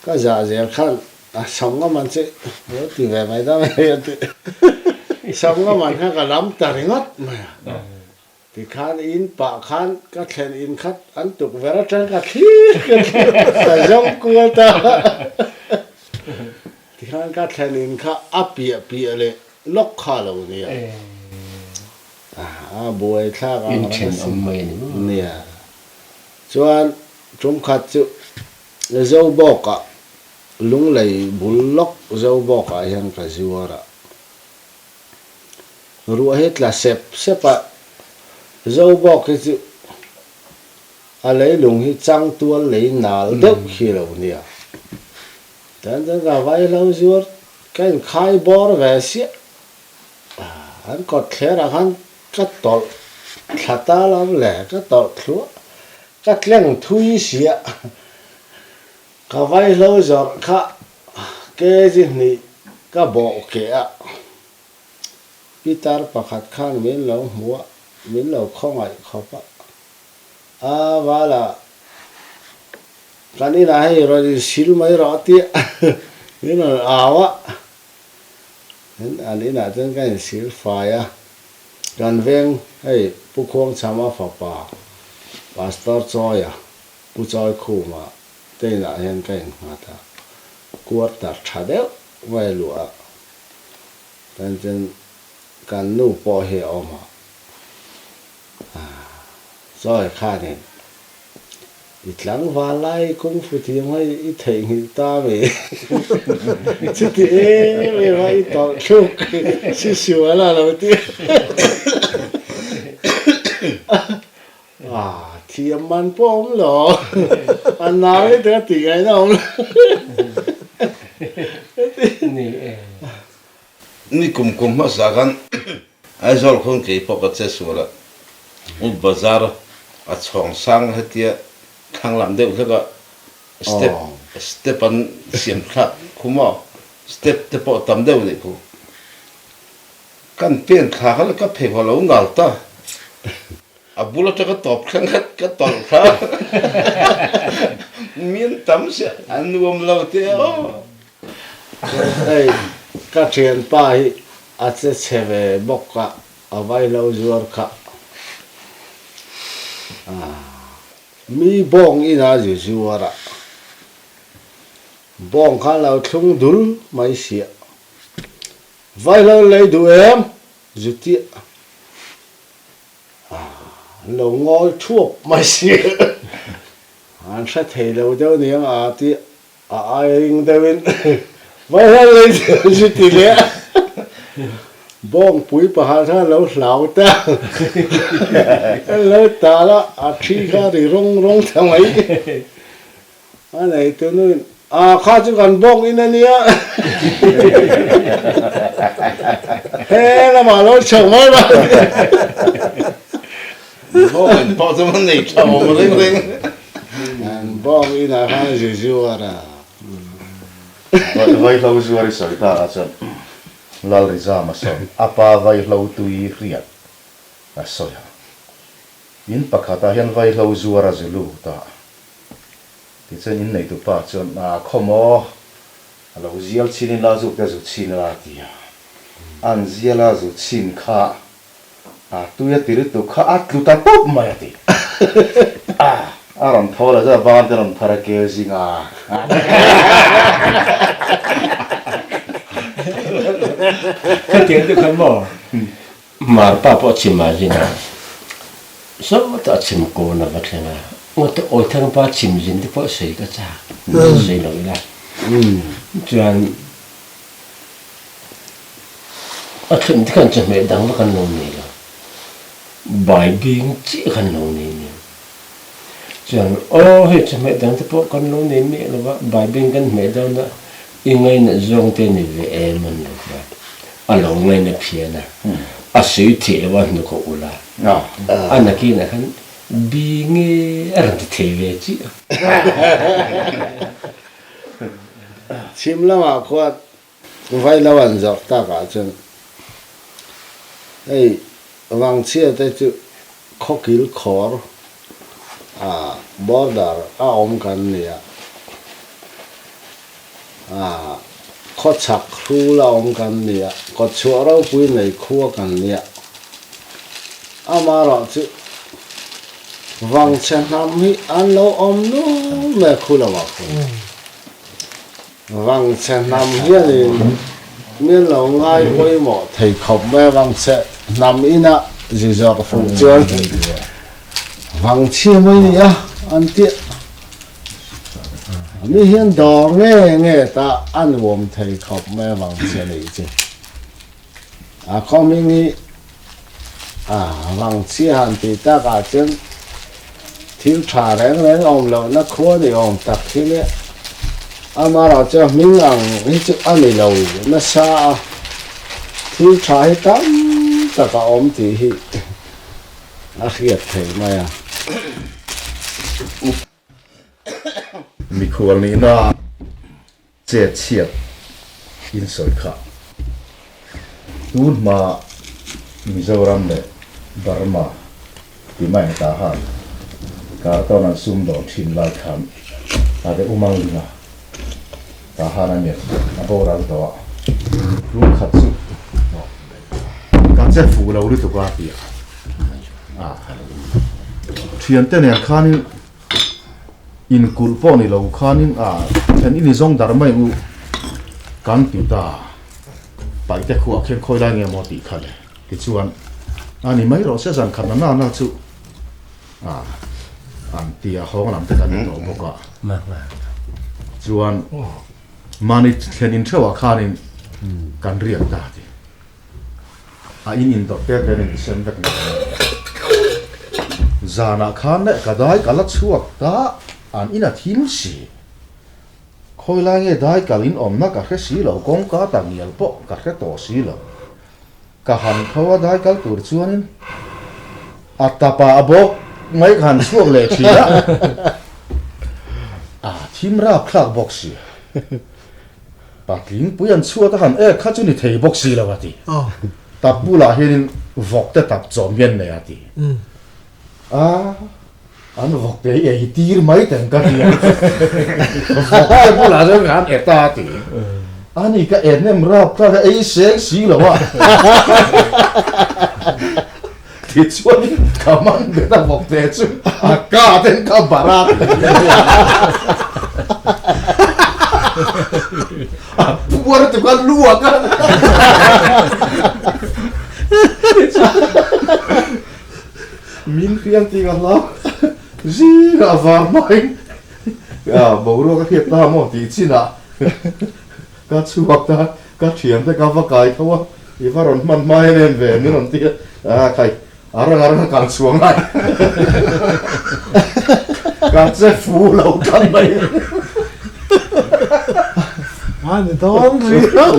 ka zah zel khan a sawm ngam an che lo ti ve mai ta mai a ti, sawm ngam an kha ka lam ta ringawt mai a. Tikhan in pah khan ka thlen in khat an tukverh atang ka thlir ka thlir ka zawng kual ta. Tikhan ka thlen in kha a piah piah leh lawk kha lo nia. A buai thlak ang reng a sin. Nia. Chuan tum khat chu Zobawkah Lunglei bul lawk Zobawkah hian ka zuar a. Ruah hi tla sep sep a, zo bawk hi chu a leilung hi chang tual lei nal deuh hi lo nia. Tan chuan ka vaihlo zuar ka inkhai bawr ve siah. An kawt thlerah khan ka tawlh thla ta lo le, ka tawlh thluah, ka tleng thui siah. Ka vaihlo zawrh kha kg hnih ka bawh keh a, Pitar pakhat khan min lo hmu a, min lo khawngaih khawp a. A vala, kan inah hei rawn insil mai rawh a tia, min rawn au a. Tin, an inah chuan ka insil fai a, kan veng hei Pu Khuangchhama fapa Pastor Chawia, Pu Chawikhuma te inah hian ka innghat a, quarter tha deuh mai luah a. Chuan chuan kan nu pawh hi a awm a. Sawi khanin i tlangval lai kung fu thiam hei i theihnghilh ta ve. Chuti em em a i tawlh thluk si sual a lo ti a. Thiam man pawh a awm lo. A nau hi te a tih ngaihna a awm lo. Ni e. Ni kum kum hmasa khan Aizawl khawn kei pawh ka che sual a, U Bazar a chhawng sang hetia thlang lam deuh hlek a step step an siam thlak khum aw, step te pawh tam deuh nih khu. Kan pen thla kha ka phei haw lo nal ta, a bul atanga tawp thleng kha ka tawlh thla mian tam sia a nuam lo te aw. Hei ka thianpa hi a che chhe ve bawk a, a vaihlo zuar kha. Mi bawng ina zu zuar a, bawng kha lo thlung dul mai sia. Vaihlo lei duh em? Zu tiah. An lo ngawi thuap mai sia. An hre thei lo deuh niang a tih A ai ring deuhin Vaihlan lei chu zu ti leh a, Bawngpui pakhat kha lo hlau ta, a lo tal a, a thi kha ri rawng rawng ta mai. A neitu nuin, A kha chu kan bawng in a nia, he lamah lo chho mai mai. Bawng in pawh chu a nei tha awm reng reng. An bawng inah khan zu zuar a. Vaihlo zuar i sawi ta ah chuan Lalrizama sawn a pa vaihlo tui hriat a sawi a. In pakhatah hian vaihlo zuar a zu lut a. Tichuan in neitu pa chuan a khaw maw a lo zial chhin in la zuk te zu chhin a ti a. An zial a zu chhin kha A tui a ti lutuk kha a tlu ta tawp mai a ti. A a rawn tho la zauh a ban te rawn phar a kel zing a. Khatiang te khan maw Marpa pawh a chim a zin a, sawtah a chim kawn a va thleng a, ngawt Awithangpa chim zin te pawh sawi ka chak, sawi lo ila. Chuan A thlen te khan chawhmeh dang vak an lo nei lo, bai bing chiah khan lo nei nia. Chuan aw hei chawhmeh dang te pawh kan lo nei miah lo va, bai bing kan hmeh dawn a, i ngainat zawng te ni ve em an lo ti a, a lo ngaina phian a, a sawi theih lo a hnuk a ulh a, a nakinah khan bi nge a rawn ti thei ve chiah a. Chhim lamah khuan Vailo an zawrh takah chuan hei Vangchhia te chu khawkil khawr ah border a awm kan ni a, ah khawchhak hrul a awm kan ni a, kawtchhuah ropui nei khua kan ni a. Amaherawh chu Vangchhe hnam hi an lo awm nual mai a khu lovah khuan. Vangchhe hnam hianin min lo ngai pawimawh thei khawp mai a, Vangchhe hnam ina zi zawrh fuh chuan Vangchhia mai ni a an ti a, mi hian dawr nge nge ta a nuam thei khawp mai a Vangchhe nei chu. A khaw hming hi a Vangchhia han tih takah chuan thil tha reng reng awm lohna khua ni awm tak hi le. Amaherawh chu hming ang hi chu a ni lo nasa a, thil tha hi tam tak a awm tih hi a hriat theih mai a. Mikhual nihna Chet chhiat in sawi kha. Tun hma Mizoram leh Burma ti mai ang ta han kartawn an sum dawn thin lai khan a de umang ling a ta han a nia a boral tawh a tun khat chu ka che fuh lo lutuk a ti a thiante nen khanin Inkulh pawh ni lo khanin a then i ni zawng dar mai u kan ti ta. Paihte khuah khen khawi lai nge maw tih kha le. Tichuan. A ni mai rawh se zan khat na na na chu a an ti a hawng lam te kan ni tawh bawk a. Chuan mahni thlen in theuhah khanin kan riak ta ti. A in indawt te te an insem vek ni ang. Zanah khan leh ka dai ka la chhuak ta an in a thim si. Khawi lai nge dai kal in awmna ka hre si lo, kawngka ta ngial pawh ka hre tawh si lo. Ka han tho a dai kal tur chuanin a tapa a bawk mai ka han chhuak leh thin a, a thim rapthlak bawk si. Patling pui an chhuat a han ek kha chu ni thei bawk si lo a ti. Tap bulah hianin vawk te tap chawm hian nei a ti. A, an vawk te hi ei tir mai teng ka ti a. Vawk te bulah chuan ka han et a a ti. A ni ka et nem rap kha ka ei seng si lo a. Tichuanin ka man bet a vawk te chu a ka ten ka barh a. A puar tuk a luak a. Min hriang tih ka hlau zingah a var hmain boruak a hriat ta maw tih chinah ka chhuak ta ka thiante ka va kai tho a, i va rawn hman hma em em ve min rawn ti a, a khai a rang a rang a kal chhuang lai ka che fu lo tan mai. A ni dawn riau.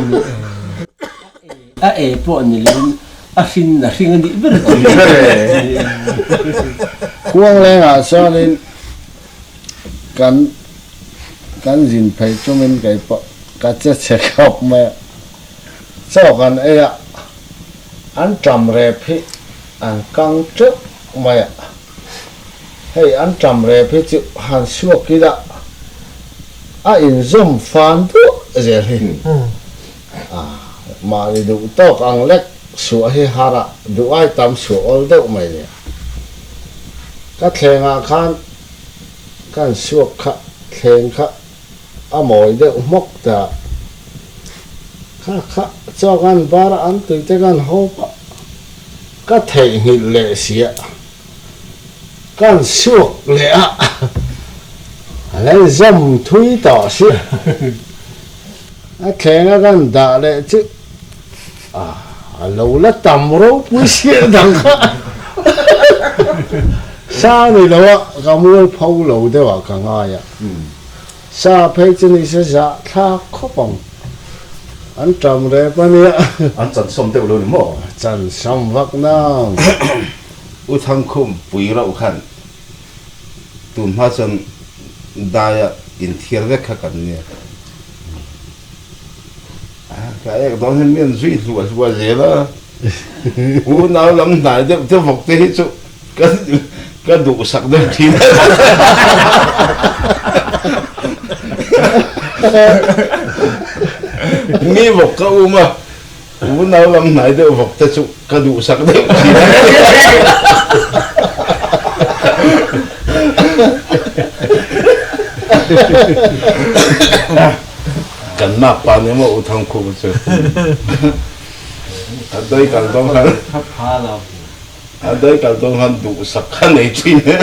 A e pawh ni loin a hrin a hring a nih ber chu. Khuanglengah chuanin kan kan zin phei tumin kei pawh ka che chhe khawp mai a, chaw kan ei a, an ṭam rep hi an kang teuh mai a, hei an ṭam rep hi chu han suak ila a inzawm fan duah zel hi. Mahni duh tawk ang lek suah hi har a, duh ai tam suah awl deuh mai nia. Ka thlengah khan kan suak kha thleng kha a mawi deuh hmawk ta. Kha kha chaw kan bar a an tui te kan hawp a, ka theihnghilh leh sia. Kan suak leh a, a lo zawm thui tawh si. A thleng a kan dah leh chu a lo la tam ropui siah dang kha. Sa ni lo a, ka mual pho lo deuh ah ka ngai a. Sa phei chu ni se zah thlak khawp ang. An tam rep a nia. An chansawm deuh lo ni maw? Chansawm vak nang. U Thangkhum pui rauh khan tun hma chuan daia inthiar vek kha kan nia. Ka ek dawn hian mi an zui hluah hluah zel a, unau lam hnai deuh te vawk te hi chu ka duhsak deuh thin. Mi vawk ka um a. Unau lam hnai deuh vawk te chu ka duhsak deuh thin a. Kan mak pa ni maw U Thangkhum chu. A doi kal dawng han a doi kal dawng han duhsak kha nei thin e.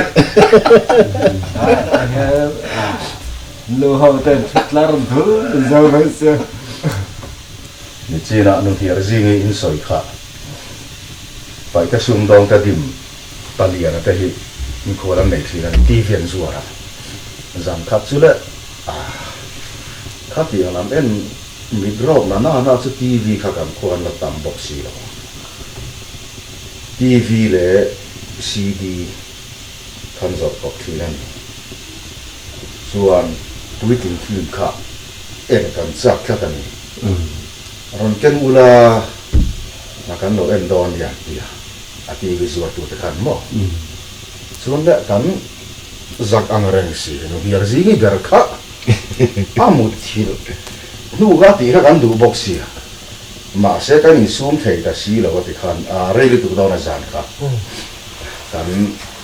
Nu ho ten thutlar dul zo mai se. Nichinah nu hniar zingi in sawi kha Paihte sumdawng te dim paliana te hi mikhual an nei thin a ni TV an zuar a, zan khat chu leh ah khatiang lam en mit rawp na na na chu TV kha kan khua an la tam bawk si lo a, TV leh CD khan zawrh kawp thin a ni. Chuan puitling film kha en kan chak tlat a ni. Rawn ken ula na kan lo en dawn nia tia a TV zuar tute khan maw? Chuan leh kan zak ang reng si nu hniar zingi ber kha a mut thilh hnu kha tih kha kan duh bawk sia. Mahse kan insum thei ta si lo a ti khan a rei lutuk dawn a zan kha kan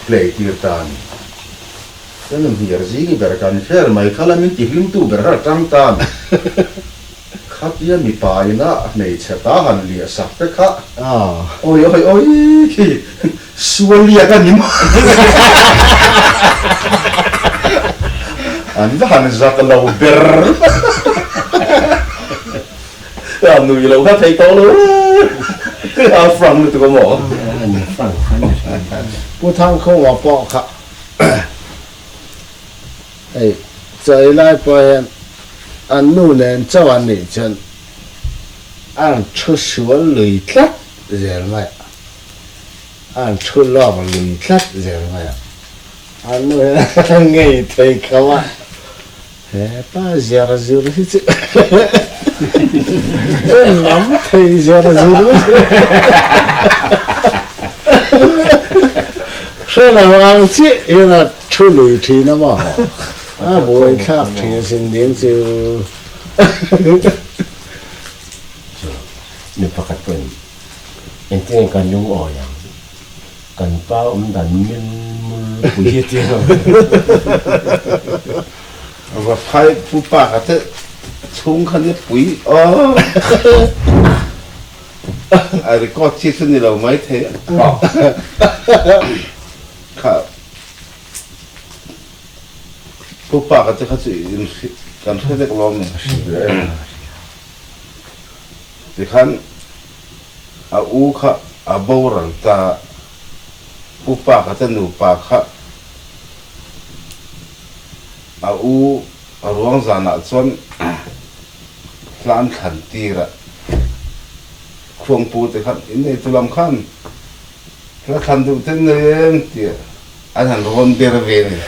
play tir ta a ni. Ka nu hniar zingi ber kan hrer mai kha la min ti hlimtu ber kha tang ta a ni. Khatia mipa ina hmeichhe ta han liah sak te kha awi awi awi khi sual liak a ni maw? An va han zak lo ber a nui lo kha thei tawh lo e a frank lutuk a maw? Pu Thangkhuma pawh kha Hei, chawi lai pawh hian an nu nen chauh an nih chuan a rawn thu sual lui tlat zel mai a, a rawn thu lawk lui tlat zel mai a, an nu hian a ngei thei kho a, hepa ziar zur hi chu lam thei ziar zur hre lo ang chiah hian a Thu lui thin a maw? A buai thlak thin a sin ding chu. Chu mi pakhat pawhin engtin nge kan lungawi ang? Kan pa awm dan mil mul pui hi tia lo. Va phai pu pa ka te chhung kha ni pui aw. A record chi chu ni lo mai thei a. Kha Pu Paka te kha chu in kan hre vek lawm ni. Tikhan a u kha a boral ta, Pu Paka te nupa kha a u a ruang zanah chuan hlan thlan tir a, Khuangpu te khan inneitu lam khan Hla thlan duh ten nei em tih an han rawn ber ve ni.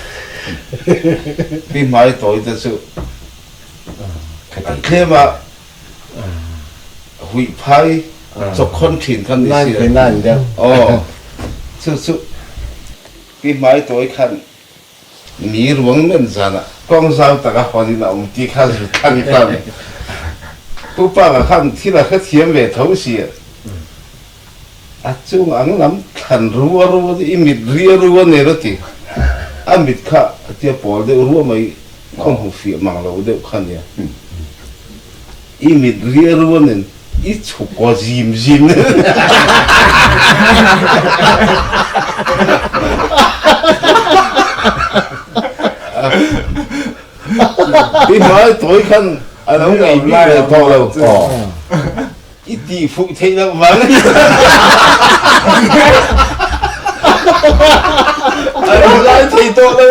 Pi hmai tawi te chu a tlem a huih phai chawkhawn thin kha ni si a. Aw chu chu pi hmai tawi khan mi ruang men zanah kawng zau taka hawn in a awm tih kha zu thlang ta ni. Pu Panga khan thil a hrethiam ve tho si a. A chung ang lam thlan rua rua i mit ria rua nen a ti. A mit kha a tia pawl deuh rua mai khaw hmu fiah mang lo deuh kha nia. I mit ria rua nen i chhukkaw zim zim nen. I hmai tawi khan a lo ngei bik ve tawh lo. I tih fuh theih loh vang a ni. A lo lai thei tawh lo.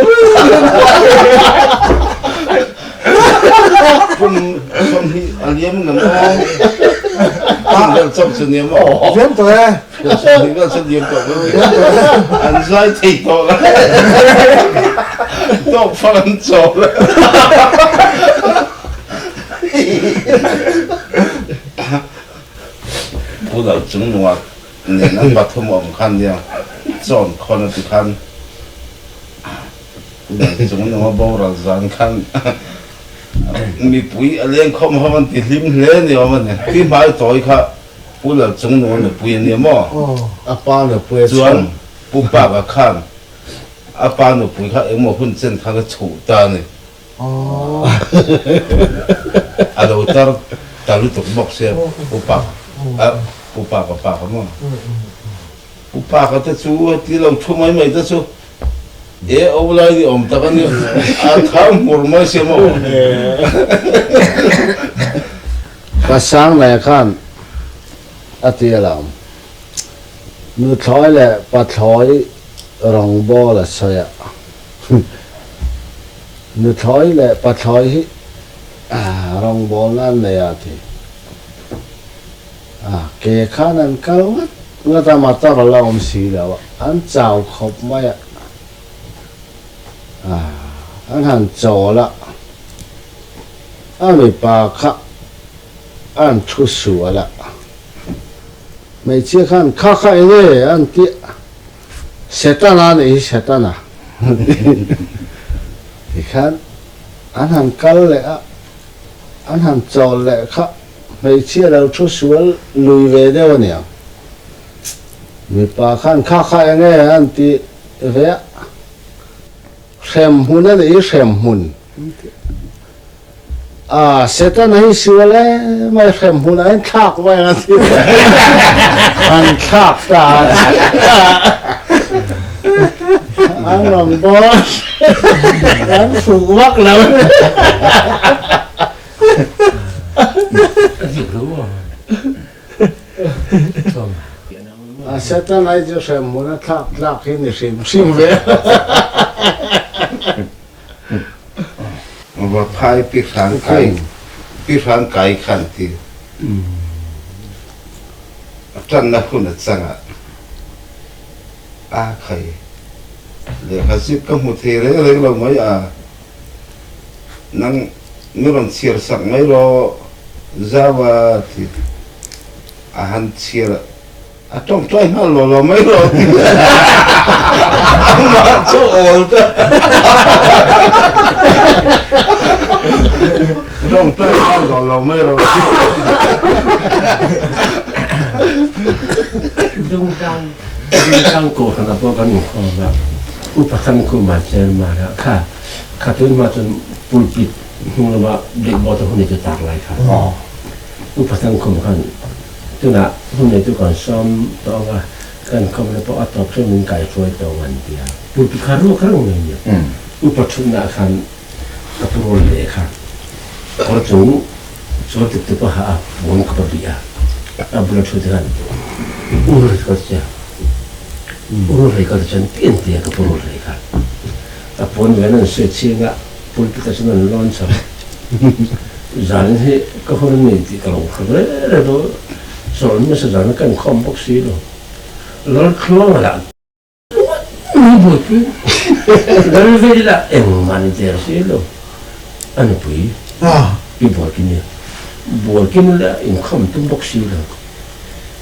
Kum 20 a liam ngam aw. Kum vel chauh chu nia maw? Liam tawh e. Kum 20 vel chu liam tawh ka ti. An zai thei tawh lo. Tawk fang an chawl. Pu Lal chung nunga nen an pathum awm khan nia chawn khawn a ti khan Pu Lal chung nunga boral zan khan mipui a leng khawm ho an ti hlim hle ni awm a ni. Pi hmai tawi kha Pu Lal chung nunga nupui a nia maw? A pa nupui a chhawm. Chuan Pu Paka khan a pa nupui kha engmaw hun chen khan a chhuh ta a ni. A lo tar ta lutuk bawk sia upa upa ka pa ka maw upa ka te chu ti lo thu mai mai te chu e o lai ni awm tak ani a thang hmur mai sia maw Ka sang leh khan a ti alawm. Nuthlawi leh pathlawi rawngbawl a sawi a. Nuthlawi leh pathlawi hi rawngbawl nan nei a ti. A ke khan an kal ngat ngat a, motor a la awm si lo a, an chau khawp mai a. An han chawl a, a mipa kha an thu sual a. Hmeichhia khan kha kha eng e an ti a. Setana nih hi Setana tikhan an han kal leh a, an han chawl leh kha hmeichhia lo thu sual lui ve deuh a niang. Mipa khan kha kha eng nge an ti ve a, hremhmun a nih hi hremhmun an ti. A Setana hi sual em mai hrem hmunah hian thlak mai ang a ti. An thlak ta a. An rawn bawl an fuh vak lo. A Setana hi chu hrem hmuna thlak tlak hi ni hrim hrim ve. Vaphai pi hrang kai pi hrang kai khan ti a tanna hun a changa a khai lehkha zip ka hmu thei reng reng lo mai a nang mi rawn chhiar sak mai rawh zau a ti a han chhiar A tawngtai nghal lo lo mai lo ti amah chu awl ta tawngtai nghal lo lo mai lo ti Dungtlang Dungtlang kohhran ah pawh kan inkhawm a, Upa Thangkhuma chairman ah kha kha tun hma chuan pulpit hnung lama blackboard a hun nei chu tak lai kha Upa Thangkhuma khan Tunah hun neitu kan sawm tawng a, kan khawmna pawh a tawp chuan min kaihruai tawng an ti a. Pulpit kha ruak reng mai nia. Upa thutna khan ka pu rawn leh kha kawr chung chuan tuk tuk a ha a, puan ka pa bih a, a bula thu te khan ur ka ti a, ur hlei ka ti chuan pian tia ka pu rawn leh kha a puan ven an sawi chhing a, pulpit ah chuan an lawn chho. Zan hi ka hun a ni tih ka lo hre ve reng a, chawlh nasa zan ka inkhawm bawk si lo. Laltluanga lah ni buaipui Lalveli lah engmah ni der si lo. A nupui pi Bualkimi, Bualkimi lah inkhawm tum bawk si lo.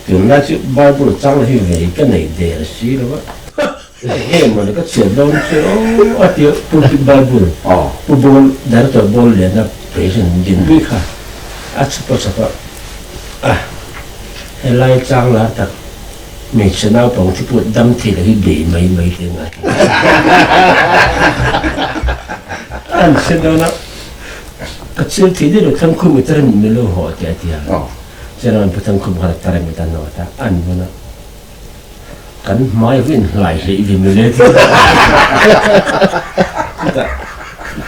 Tunlai chu Bible chang hi vei ka nei der si lo a. Hei mawle ka chhiat dawn che aw a ti a, pulpit Bible Pu Bawl Director Bawl Liana President Dinpui kha a chhap a chhap a, a helai chang lar tak hmeichhe naupang thi pawh dam thei lo hi bei mai mai te ngai an hre dawn a, ka chhiat thei deuh lo Thangkhum i tarem min lo haw te a ti a, Chairman Pu Thangkhum khan a tarem i ta nawt a, an vun a. Kan hmai rin hlai hleih ve mile ti chutah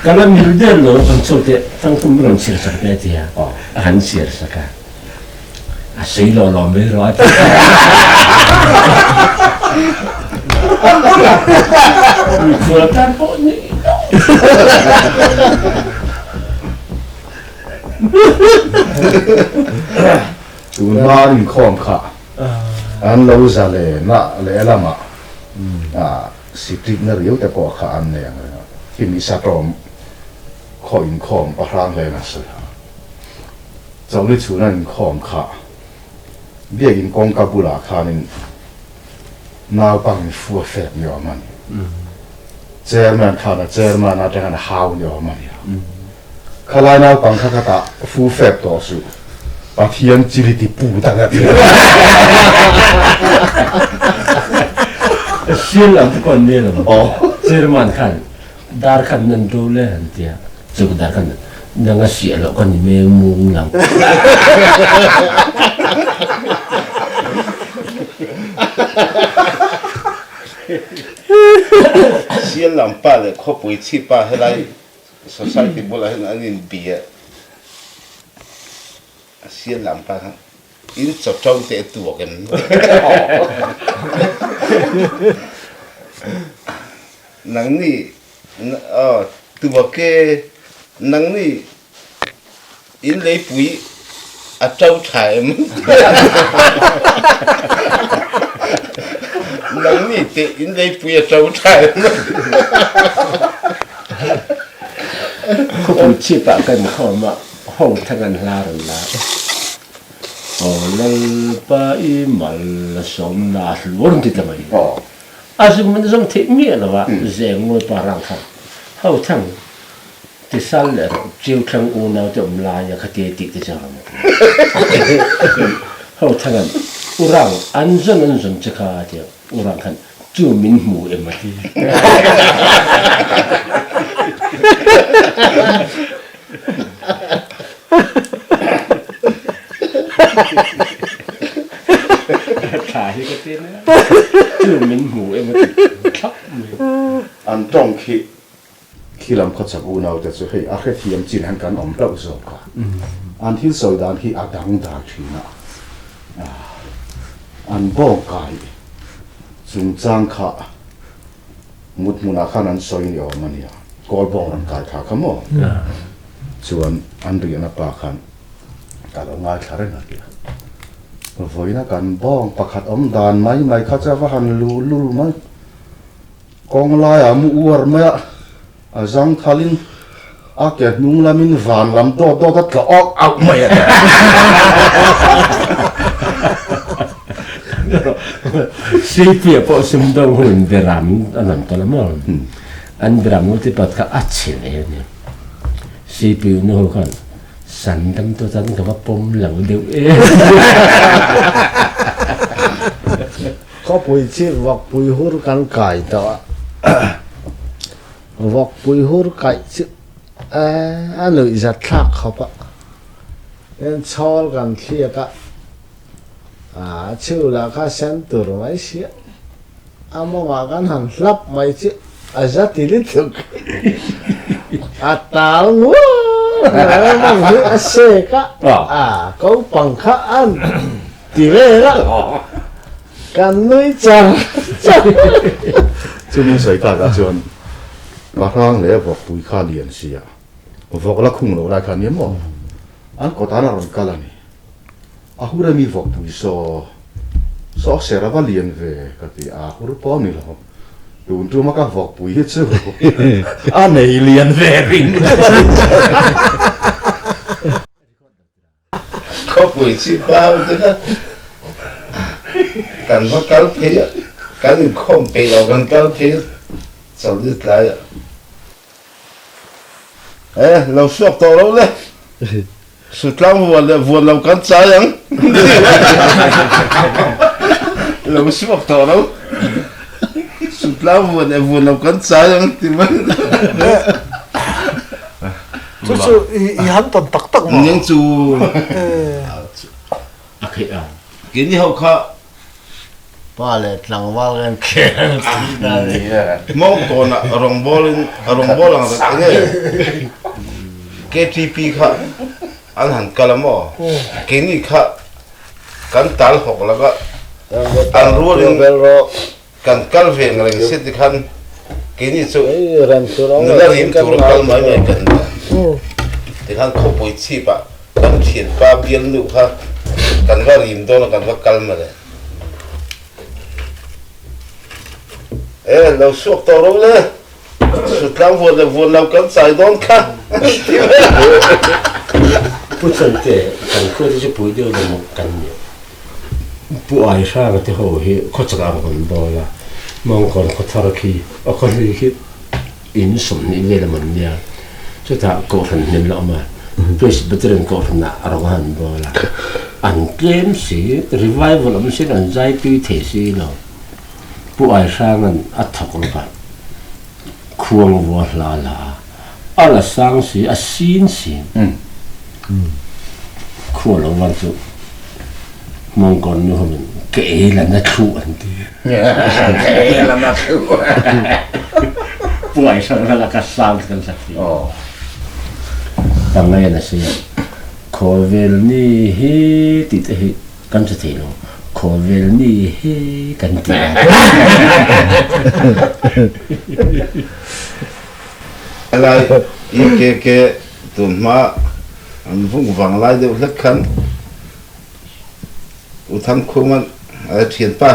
ka la mil der lo kan chho teh thangthum rawn chhiar sak teh a ti a, a han chhiar sak a, a sei lo lo mai rawh a ti a. Mikhual tan pawh ni lo. Tun hma an inkhawm kha. An lo za lehna lehlamah sikritna riau te pawh kha an nei ang reng a, khi mi satawm khaw inkhawm a hrang hle nasa a. Chawlhni chhun an inkhawm kha biakin kawngka bulah khanin naupangin fu a fek ni awm a ni. Chairman khan a chairman atangin a hau ni awm a ni a. Khalai naupang kha ka tah fu fep tawh suh, Pathian chili ti pu tak a ti. Sial lam te pawh an ni lo. Chairman khan dar khan nan do le an ti a, chu dar khan nang a siah loh ka ni meng mung lo. Sial lam pa leh khawpui chhi pa helai Society bulah hian an inbi a, a sial lam pa khan in chaw to te a tuak em? Nangni aw tuak e, nangni in leipui a to tha em? Nangni teh in leipui a to tha em? Khawpui chhip ah kan khawm a, ho thang an hla rawn la. Aw Lalpa i mal a sawm na a hlu rawn ti ta mai. A zum an zawm theih miah lo a, zeng ngawi pa rang kha ho thang Tisal leh rawh chiu thlang unau te awm lai a khatia tih te chu a rawn ti. Ho thangin Urang an zawn an zawn che kha a ti a, Urang khan chu min hmu em a ti. te mai a, chu min hmu emaw ti thlap mai. An tawng khi khi lam khaw chak unaute chu hei a hrethiam chin hian kan awm hlauh zawk a, an thil sawi dan hi a dangdai thin a, an bawng kai chungchang kha mut hmunah khan an sawi ni awm a nia, kawl bawng rawn kai thla kha maw? Chuan an riahna pa khan ka lo ngaithla reng a tia, vawiina kan bawng pakhat awm dan mai mai kha chu a va han luh lul mai. Kawng laiah mu uar mai a, a zang thalin a ke hnung lamin van lam dawt dawt a tla awk auh mai a. Sipia pawh sumdawng hun beram an awm tawh lo maw? An beram lu te pat kha a chhe ve a ni. Sipi nu ho khan san dam tawh chuan ka va pawm lo deuh em. Khawpui chip vawkpui hur kan kai tawh a, vawkpui hur kaih chu a nuih zat thlak khawp a, tin chhawl kan thliak a, a chhu lah kha sen tur mai sia, a mawngah kan han hlap mai chu a za ti lutuk, a tal nguar mai a mawng hi a sek a, a ko pang kha an Ti vel a, kan nui char char. Chumi sawi takah chuan Pahrang leh vawkpui kha lian sia, vawk la khung loh lai kha nia maw? An kawtah a rawn kal a ni. A hur emi vawkpui saw, saw ser a va lian ve ka ti a, hur pawh a ni lo. Tun tuma ka vawkpui hi chu a nei lian ve ring a ni. Khawpui chi pau te kha kan va kal phei a, kan inkhawm peih lo kan kal phei a, chawlhni tlai ah e lo suak tawh lo le, sutlang vuan leh vuan lo kan chai ang lo suak tawh lo, sutlang vuan leh vuan lo kan chai ang ti mai. Chu chu i han tawn tak tak maw? Ning chu a kheih a. Keini ho kha pa leh tlangval kan khel tih dan a ni. Mawngkawnah rawngbawlin rawngbâwl ang eng nge KTP kha an han kal a maw? Keini kha kan tal hawk laka an rualin Kan kal ve ang reng si tikhan keini chu nula rim tura kal mai mai kan ni a. Tikhan khawpui chhip ah kan thianpa bialnu kha kan va rim dawn a kan va kal mawle. E lo suak tawh ro le, sutlang vuan leh vuan lo kan chai dawn kha ti mai a. Pu Chante, kan khua te chu pui deuh lo maw kan ni. Pu Aihranga te ho hi khawchak ang kan bawl a, Mawngkawn khawthar khi a khawhlui khi in 20 vel a man nia, chutah Kohhran hnem la awm a, Presbyterian Kohhran ah a rawng a han bawl a, an tlem si, revival awm sin an zai tui thei si lo, Pu Aihranga'n a thawk lawk a, khuang vua hla la a, a la sang si, a sin si. Khua lo van chu Mawngkawn nu hovin ka ei la na thlu an ti. Ka ei la na thlu. Puai hrang hrang a ka sang kan sa thi. Pangai an a si a, Khawvel ni hi tih te hi kan hre thei lo, Khawvel ni hi kan ti a. Helai EKK tun hma an vung vang lai deuh hlek khan U Thangkhunga'n a thianpa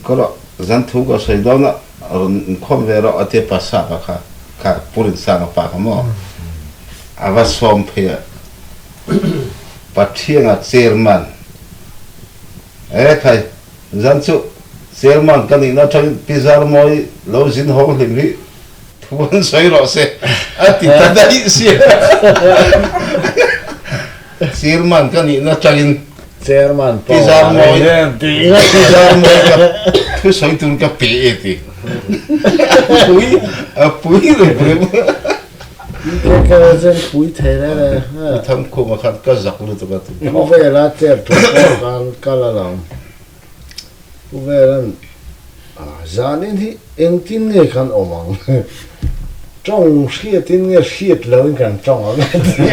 ka rawh zan thu ka sawi dawn a rawn inkhawm ve rawh a tia pa Sapa kha kha Pu Rinsanga pa kha maw a va sawm phei a Pathianga chairman e khai zan chu chairman ka nihna atangin Pi Zarmawi lo zin hawng hlim hi Thu an sawi rawh se a ti ta daih sia. Chairman ka nihna atangin Chairman Pi Zarmawi Pi Zarmawi ka thu sawi tur ka pe e ti. Pui a pui reng reng. Ka zen pui thei reng e. Pu Thamkhuma khan ka zak lutuk a ti. Khawvela chair tur pawh khan kal alawm. Pu Velan, Zanin hi engtin nge kan awm ang? Tawng hriatin nge hriat loin kan tawng ang a ti.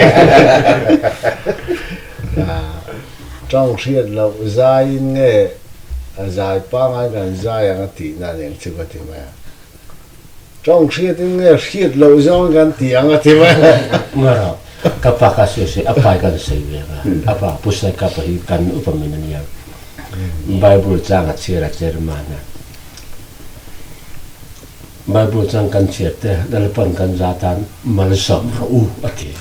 Tawng hriat loh zaiin nge a zai pangai kan zai ang a tihna a ni ang chu ka ti mai a. Tawng hriatin nge hriat loh zawng kan ti ang a ti mai a. Ngarawh, ka pa kha sawi sawi, a pa hi kan sawi ve ang a, a pa Pu Saikapa hi kan upa min a nia. Bible chang a chhiar a chairman a. Bible chang kan chhiar te Lalpan kan za tan malsawm rawh u a ti.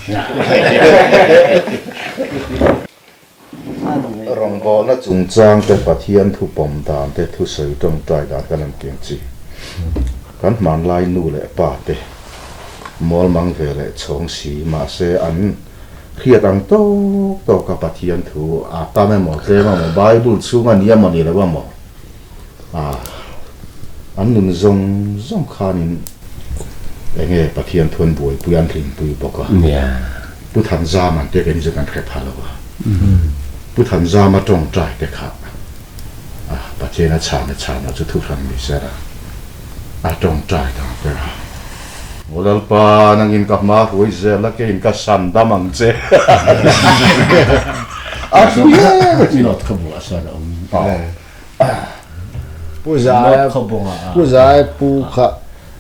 Rawngbawlna chungchang te, Pathian thu pawm dan te, thusawi tawngtai dan kan han keng chi. Kan hmanlai nu leh pa te mualmang ve leh chhawng si, mahse an hriat ang tawk tawk a Pathian thu a tam emaw tlem emaw, Bible chhung a ni emaw ni lo emaw, a an nun zawng zawng khanin enge Pathian thu an buaipui an hlimpui bawk a. Pu Thanzama te kei chu kan hre pha lo a. Pu Thanzama tawngtai te kha a Pathian a chhan a chhan lo chu thu hran ni se la a tawngtai dang ber a. Aw Lalpa nangin ka hma huai zel a keiin ka san dam ang che. A thu em a chi. Not kha buah sawn a awm. Pu Zaia Pu Zaia pu kha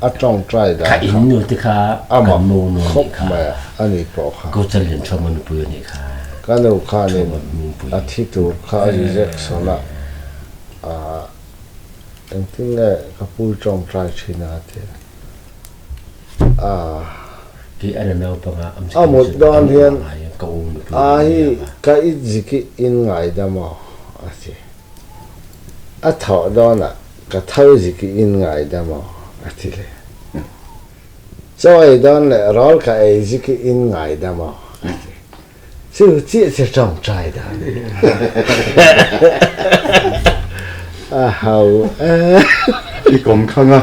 a tawngtai dan kha in nu te kha kan mo nu a nih kha mai a ani pawh kha Ko Challian Thawma nupui a nih kha ka nu khanin a thi tur kha a rejection a a engtin nge ka pu tawngtai thin a ti a Kei a la naupang a a mut dawn hian a hi ka i ziki in ngaidam aw a ti. A thawh dawnah ka tho zik i in ngaidam aw, a ti leh. Chaw ei dawn leh rawl ka ei zik i in ngaidam aw, a ti. Chu chiah chu tawngtai dan a ni. A ho e. I kawm khang a,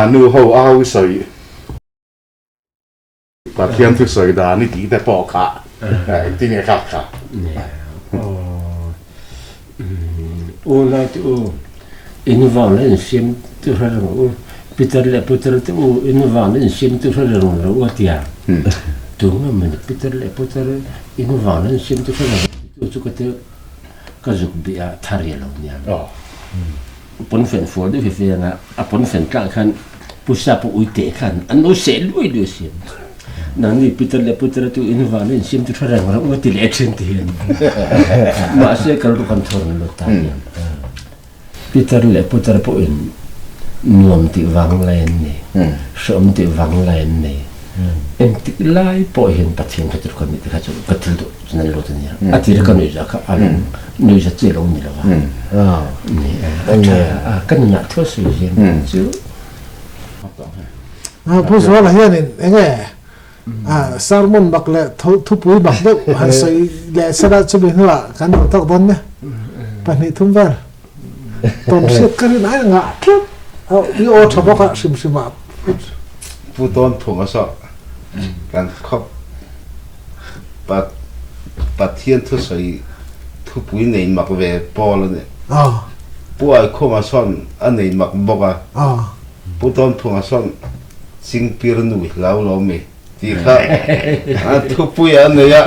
nu ho au sawi. Pathian thu sawi dan i tih te pawh kha engtin nge kha kha? U nau te u, in vang la insiam tu hre reng u, Peter leh Putar te u, in vang la insiam tu hre reng lo u a ti a. Tunge mawni Peter leh Putar in vang la insiam tu hre reng lo ti tu chu ka ti ka zuk bih a thar i lo nia. Pawnfen fual deuh hi veng a, a pawnfen tlang khan Pu Sapa uite khan an lo seh luai luai si. Nangni Peter leh Putera chu in van a insiam chu tha reng reng u ti leh thin ti hian. Mahse kal ru kan thawr an lo ta hian. Peter leh Putera pawhin nuam tih vang lai an nei, hrehawm tih vang lai an nei. Engtik lai pawh hian Pathian kha chu kan nih te kha chu ka thil duh chu nan lut a nia. A tir ka nuihza kha a lo nuihza chi a lo ni lo va. Ni e, a tha a, ka nunah thu a sawi hian chu. Pu Zuala hianin enge sermon bak leh thupui bak deuh han sawi leh sela chumi hnuah kan duh tawk dawn nia. Pahnih thum vel tawn hriat ka rin ai ngah tlat. I aw tha bawk a hrim hrim ah. Pu Tawn Thung a sawh kan khawp Pathian thusawi thupui nei mak ve pawl a ni. Pu Aikhuma sawn a nei mak bawk a, Pu Tawn Thunga sawn Chingpir nu hlau lo mi tih kha a thupui a nei a,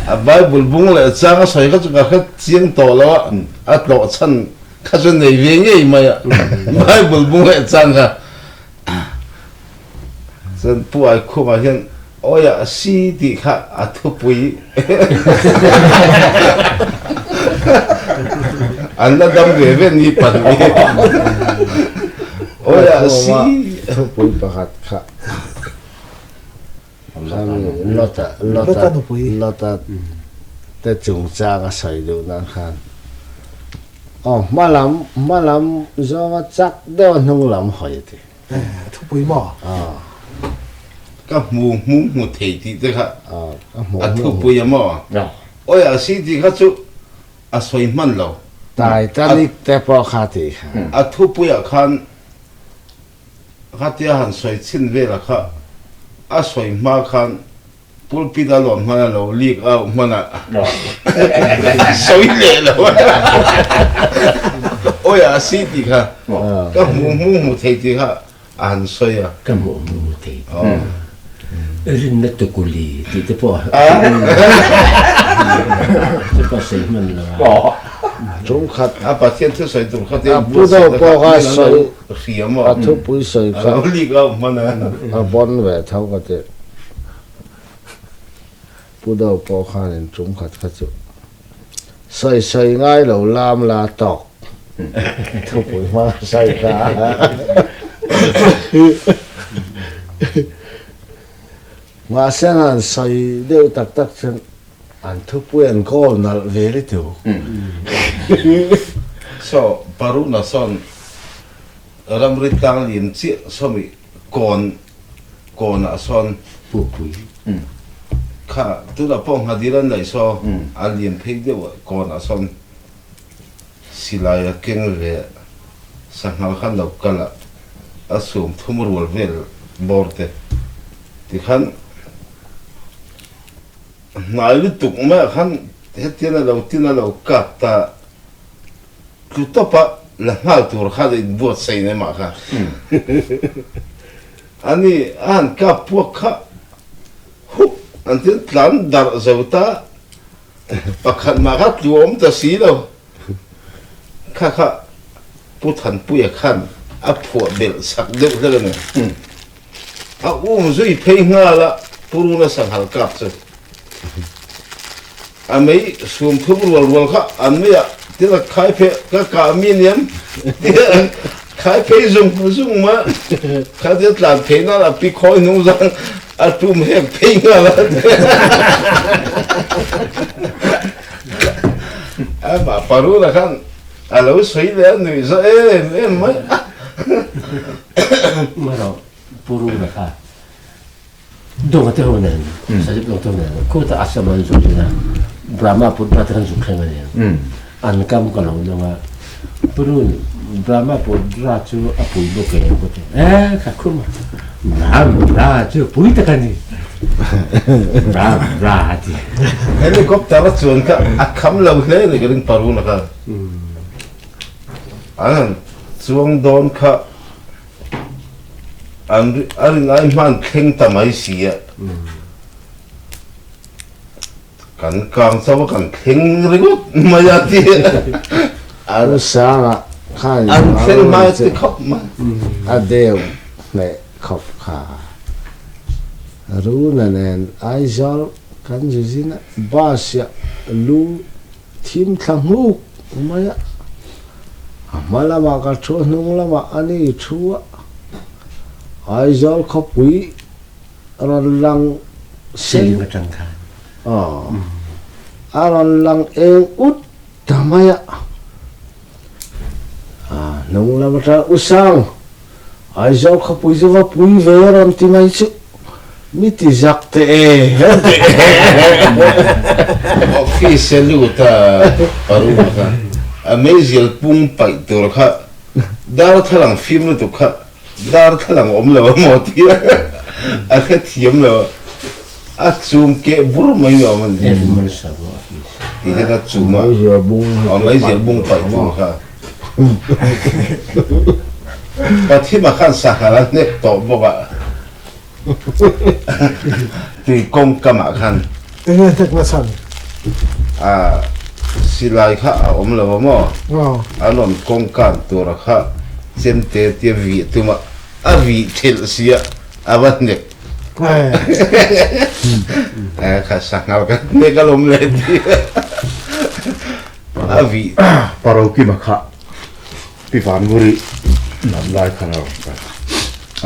a Bible bung leh chang a sawi kha chu ka hre chiang tawh lo a, a tlawh chhan kha chu nei ve ngei mai a, Bible bung leh chang kha. Chuan Pu Aikhuma hian Awi ah si tih kha a thupui an la dam ve ve ni pan ni. Awi ah si. Thupui pakhat kha Lota Lota Lota te chungchang a sawi duh nan khan aw hma lam hma lam zawnga chak deuh a hnung lam hawi a ti. Thupui maw? Ka hmu hmu hmu thei tih te kha a thupui a maw? Awi a si tih kha chu a sawi hman lo. Titanic te pawh kha tih kha. A thupuiah khan khatia han sawi chhin vela kha a sawi hma khan Pulpit a lawm hman a lo leak out hman a sawi leh lo a. Awi a si tih kha ka hmuh hmuh hmuh thei tih kha a han sawi a. Ka hmuh hmuh hmuh thei rinna tukuli tih te pawh te pawh sawi hman lo a. Tumkhat a Pathian thu sawi tur kha te a pu deuh pawh kha sawi hria maw a thupui sawi kha a lo lik a hman a. A bon ve tho ka ti. Pu deuh pawh khanin tumkhat kha chu Sawi sawi ngai lo lam la tawk thupui hma sawi kha. Mahse an han sawi deuh tak tak chuan an thupui an kawl nalh ve lutuk. Saw Paruna sawn ramri tlang lian chiah sawmi kawn kawnah sawn Pupui. Kha tunah pawh Nghadir an laih saw a lian phei deuh a kawnah sawn silai a keng ve sanghal khan lo kal a a sum thum rual vel bawr te tikhan hnai lutuk maiah khan hetian a lo tin a lo kap ta Tlu tawpa la nghal tur khan a inbuatsaih nei mah kha. Ani a han kap puak kha hup an ti tlan darh zo ta, pakhat mah kha tlu awm ta si lo. Kha kha Pu Thanpuia khan a phuah belh chak deuh hlek a ni. A um zui phei nghal a, Pu Runa sanghal kap chu a mei sum thum rual rual kha an mei ah thil a khai pheh ka kah mi niam tiah khai phei zung zung ma kha thil tlan phei nan a pi khawi hnung zang a tum hek phei nghal a amah Pa Runa khan a lo sawi leh a nuih za em em mai. Erawh Pu Runa kha Dawng te ho nen, Sajip dawng te ho nen, khuta Assam an zuk thin a, Brahma Putra te khan zuk thleng a ni. An kam ka lo nung a, Pu Run, Brahma Putra chu a pui bawk e ka ti. Eh, kha khum a, Brahma chu pui tak a ni. Brahma a ti. Helicopter a chuan kha a kham lo hle a ni ka ring Pa Runa kha. An han chuang dawn kha an a rin ai hman thleng ta mai si a, kan kang chauh a kan thleng ringawt mai a ti a. Pu Sanga khan an thleng hmai a ti khawp mai. A deuh hneh khawp kha. Runa nen Aizawl kan zu zin a, bus ah lu Thim thla hmuk mai a, a hma lamah ka thu a, hnung lamah a ni thu a, Aizawl khawpui rawn lang sen atang khan aw a rawn lang eng ut ta mai a, a hnung lam atang U Sang, Aizawl khawpui chu va pui ve a rawn ti mai chu mi ti zak teh e. Office a lut a Paruma kha a meizial pung paih tur kha darthlalang fim lutuk kha darthlalang awm lo a maw tia a hrethiam lo a chum keh bur mai ni awm a ni ti hian a chum a meizial bung paih tur kha. Pathima khan sanghal a hnek tawh bawk a, tui kawngkamah khan. Enge hnek na chhan? A silai kha a awm lo a maw? An rawn kawngkan tura kha chemte tia vih tum a, a vih thelh sia a va hnek. Kha sanghal kha hnek alawm le ti. A vih Parokima kha Pi Vannguri lam lai khan a rawn kal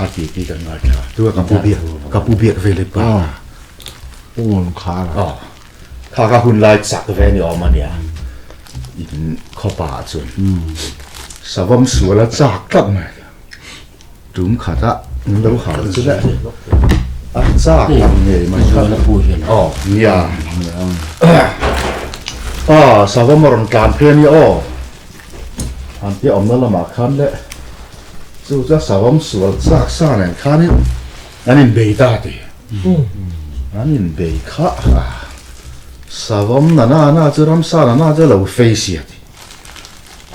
a ti ti kan ngaithla a chu ka pu biak ka pu biak ve leh pa Pu Ngun Khar a kha ka hun lai chak ve ni awm a nia in khawpa ah chuan savam sual a chak tlat mai tum khat a an lo hal chu le a chak ang ngei mai kha aw nia a savam a rawn tlan phei a nia aw an tia awmna lamah khan le chu chu savam sual chak sa nen khanin an inbei ta ti an inbei kha savam nana na chu ramsa nana chu a lo fei sia ti.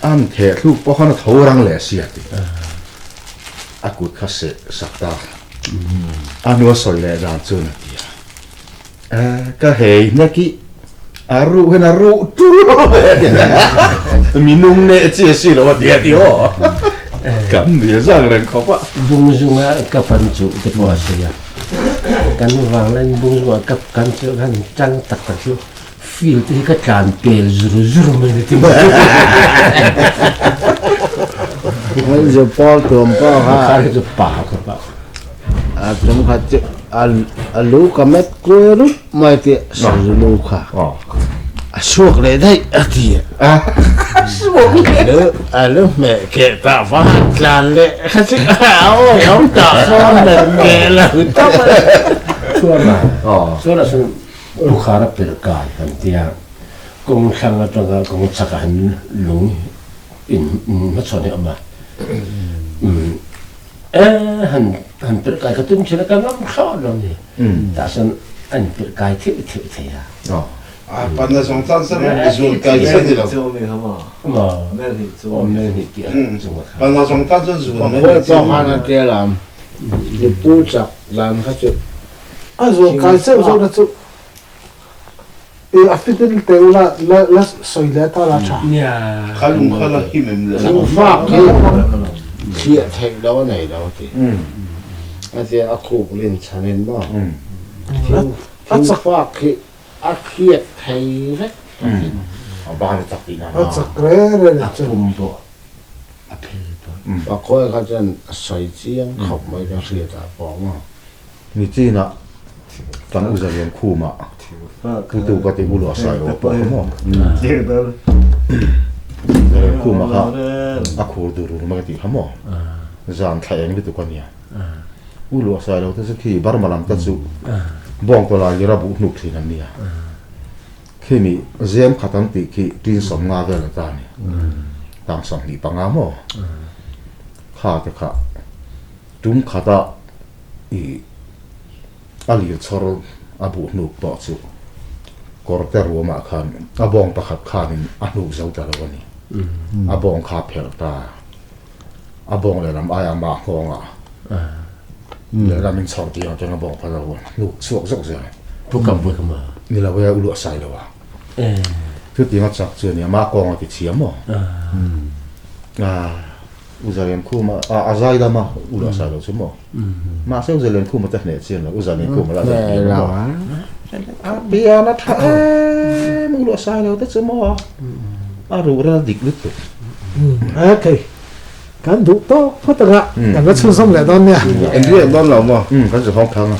An theh thluk pawh khan a tho rang leh si a ti. A kut kha seh sak ta. A hnu a sawi leh dan chuan a ti a, Ka hei hnek i a ruh hian a ruh tul ve a ti. Mi nung neh chi a si lo a ti a ti aw. Kan ni a zang reng khawp a. Bung zunga ka pan chu te pawh a sawi a. Kan vanglaiin bung zunga ka kan chu khan chang tak tak chu Field te hi ka tlan pel zur zur mai ni ti mai. Hei chu pawl tuam pawh kha. Khar hi chu pa khawp a. A tum kha chu a lu ka met kuai rup mai tih sazu lu kha. A suak leh daih a ti. A suak leh. A lu hmeh keh tah va han tlan leh kha chu a awi awm tah sawn met keh lo tak a. Chuan a chuan a sawn Lukhar a pelh kai han tia, kawng thlang atanga kawng chhakah han lung in hmachhawn hi a awm a. Umm e han han pelh kai ka tum thin a, ka ngam thlawt lo ni. Tah chuan a in pelh kai theuh theuh thei a. A pan a zawng tan san i zul kai che ni lo. Pan a zawng tan chuan zul mai ni. Pawh khan a tia lam, i pu chak dan kha chu A zual kai zeuh zeuh na chu i a fitin te u la la sawi leh ta la tha. Kha lung kha la him em le. Thing fak hi thliah theih lo a nei lo ti. A tia a khuk lin chhan in maw. Thing fak hi a thliak thei vek a ti. A ban a chak tihna. A chak re re ni chu. A pum pawh a phel pawh. Pakhawi kha chuan a sawi chiang khawp mai ka hriat ah pawh maw. Nichinah kan u Zalian khumah putu ka ti u luah sai lo pawh kha maw? Zalian khumah kha a khur dur ur mai ka tih kha maw? Zan thla eng lutuk a nia. U luah sai lo te chu khi Burma lam te chu Bawngtawlai lira buh hnuk thin an nia. Khimi zem khat an tih khi tin 50 vel a ta a ni. Tang 25 maw? Kha te kha tum khata I a lir chhawr a buh hnuk pawh chu kawrte ruamah khan a bawng pakhat khanin a hnuk zo ta lo a ni. A bawng kha a phelh ta. A bawng lehlam aia mah nghawngah lehlam in chhawr tih ang chuan a bawng kha lo hnuk chhuak zawk zel. Pu kam pawh ka ma. Ni lo e, u luah sai lo a. Chutiang a chak chu a ni a, mah kawng a ti chhia maw? U Zaliankhuma a a zai lam a u lah sai lo chu maw? Mahse U Zaliankhuma te hneh chian lo, U Zaliankhuma lah zai thiam maw? A pian a tha em u lah sai lo te chu maw? A ruh rel dik lutuk. Okay, kan duh tawk phawt anga kan la chhunzawm leh dawn nia. Engriah dawn lo maw? Kan zahawng thang a.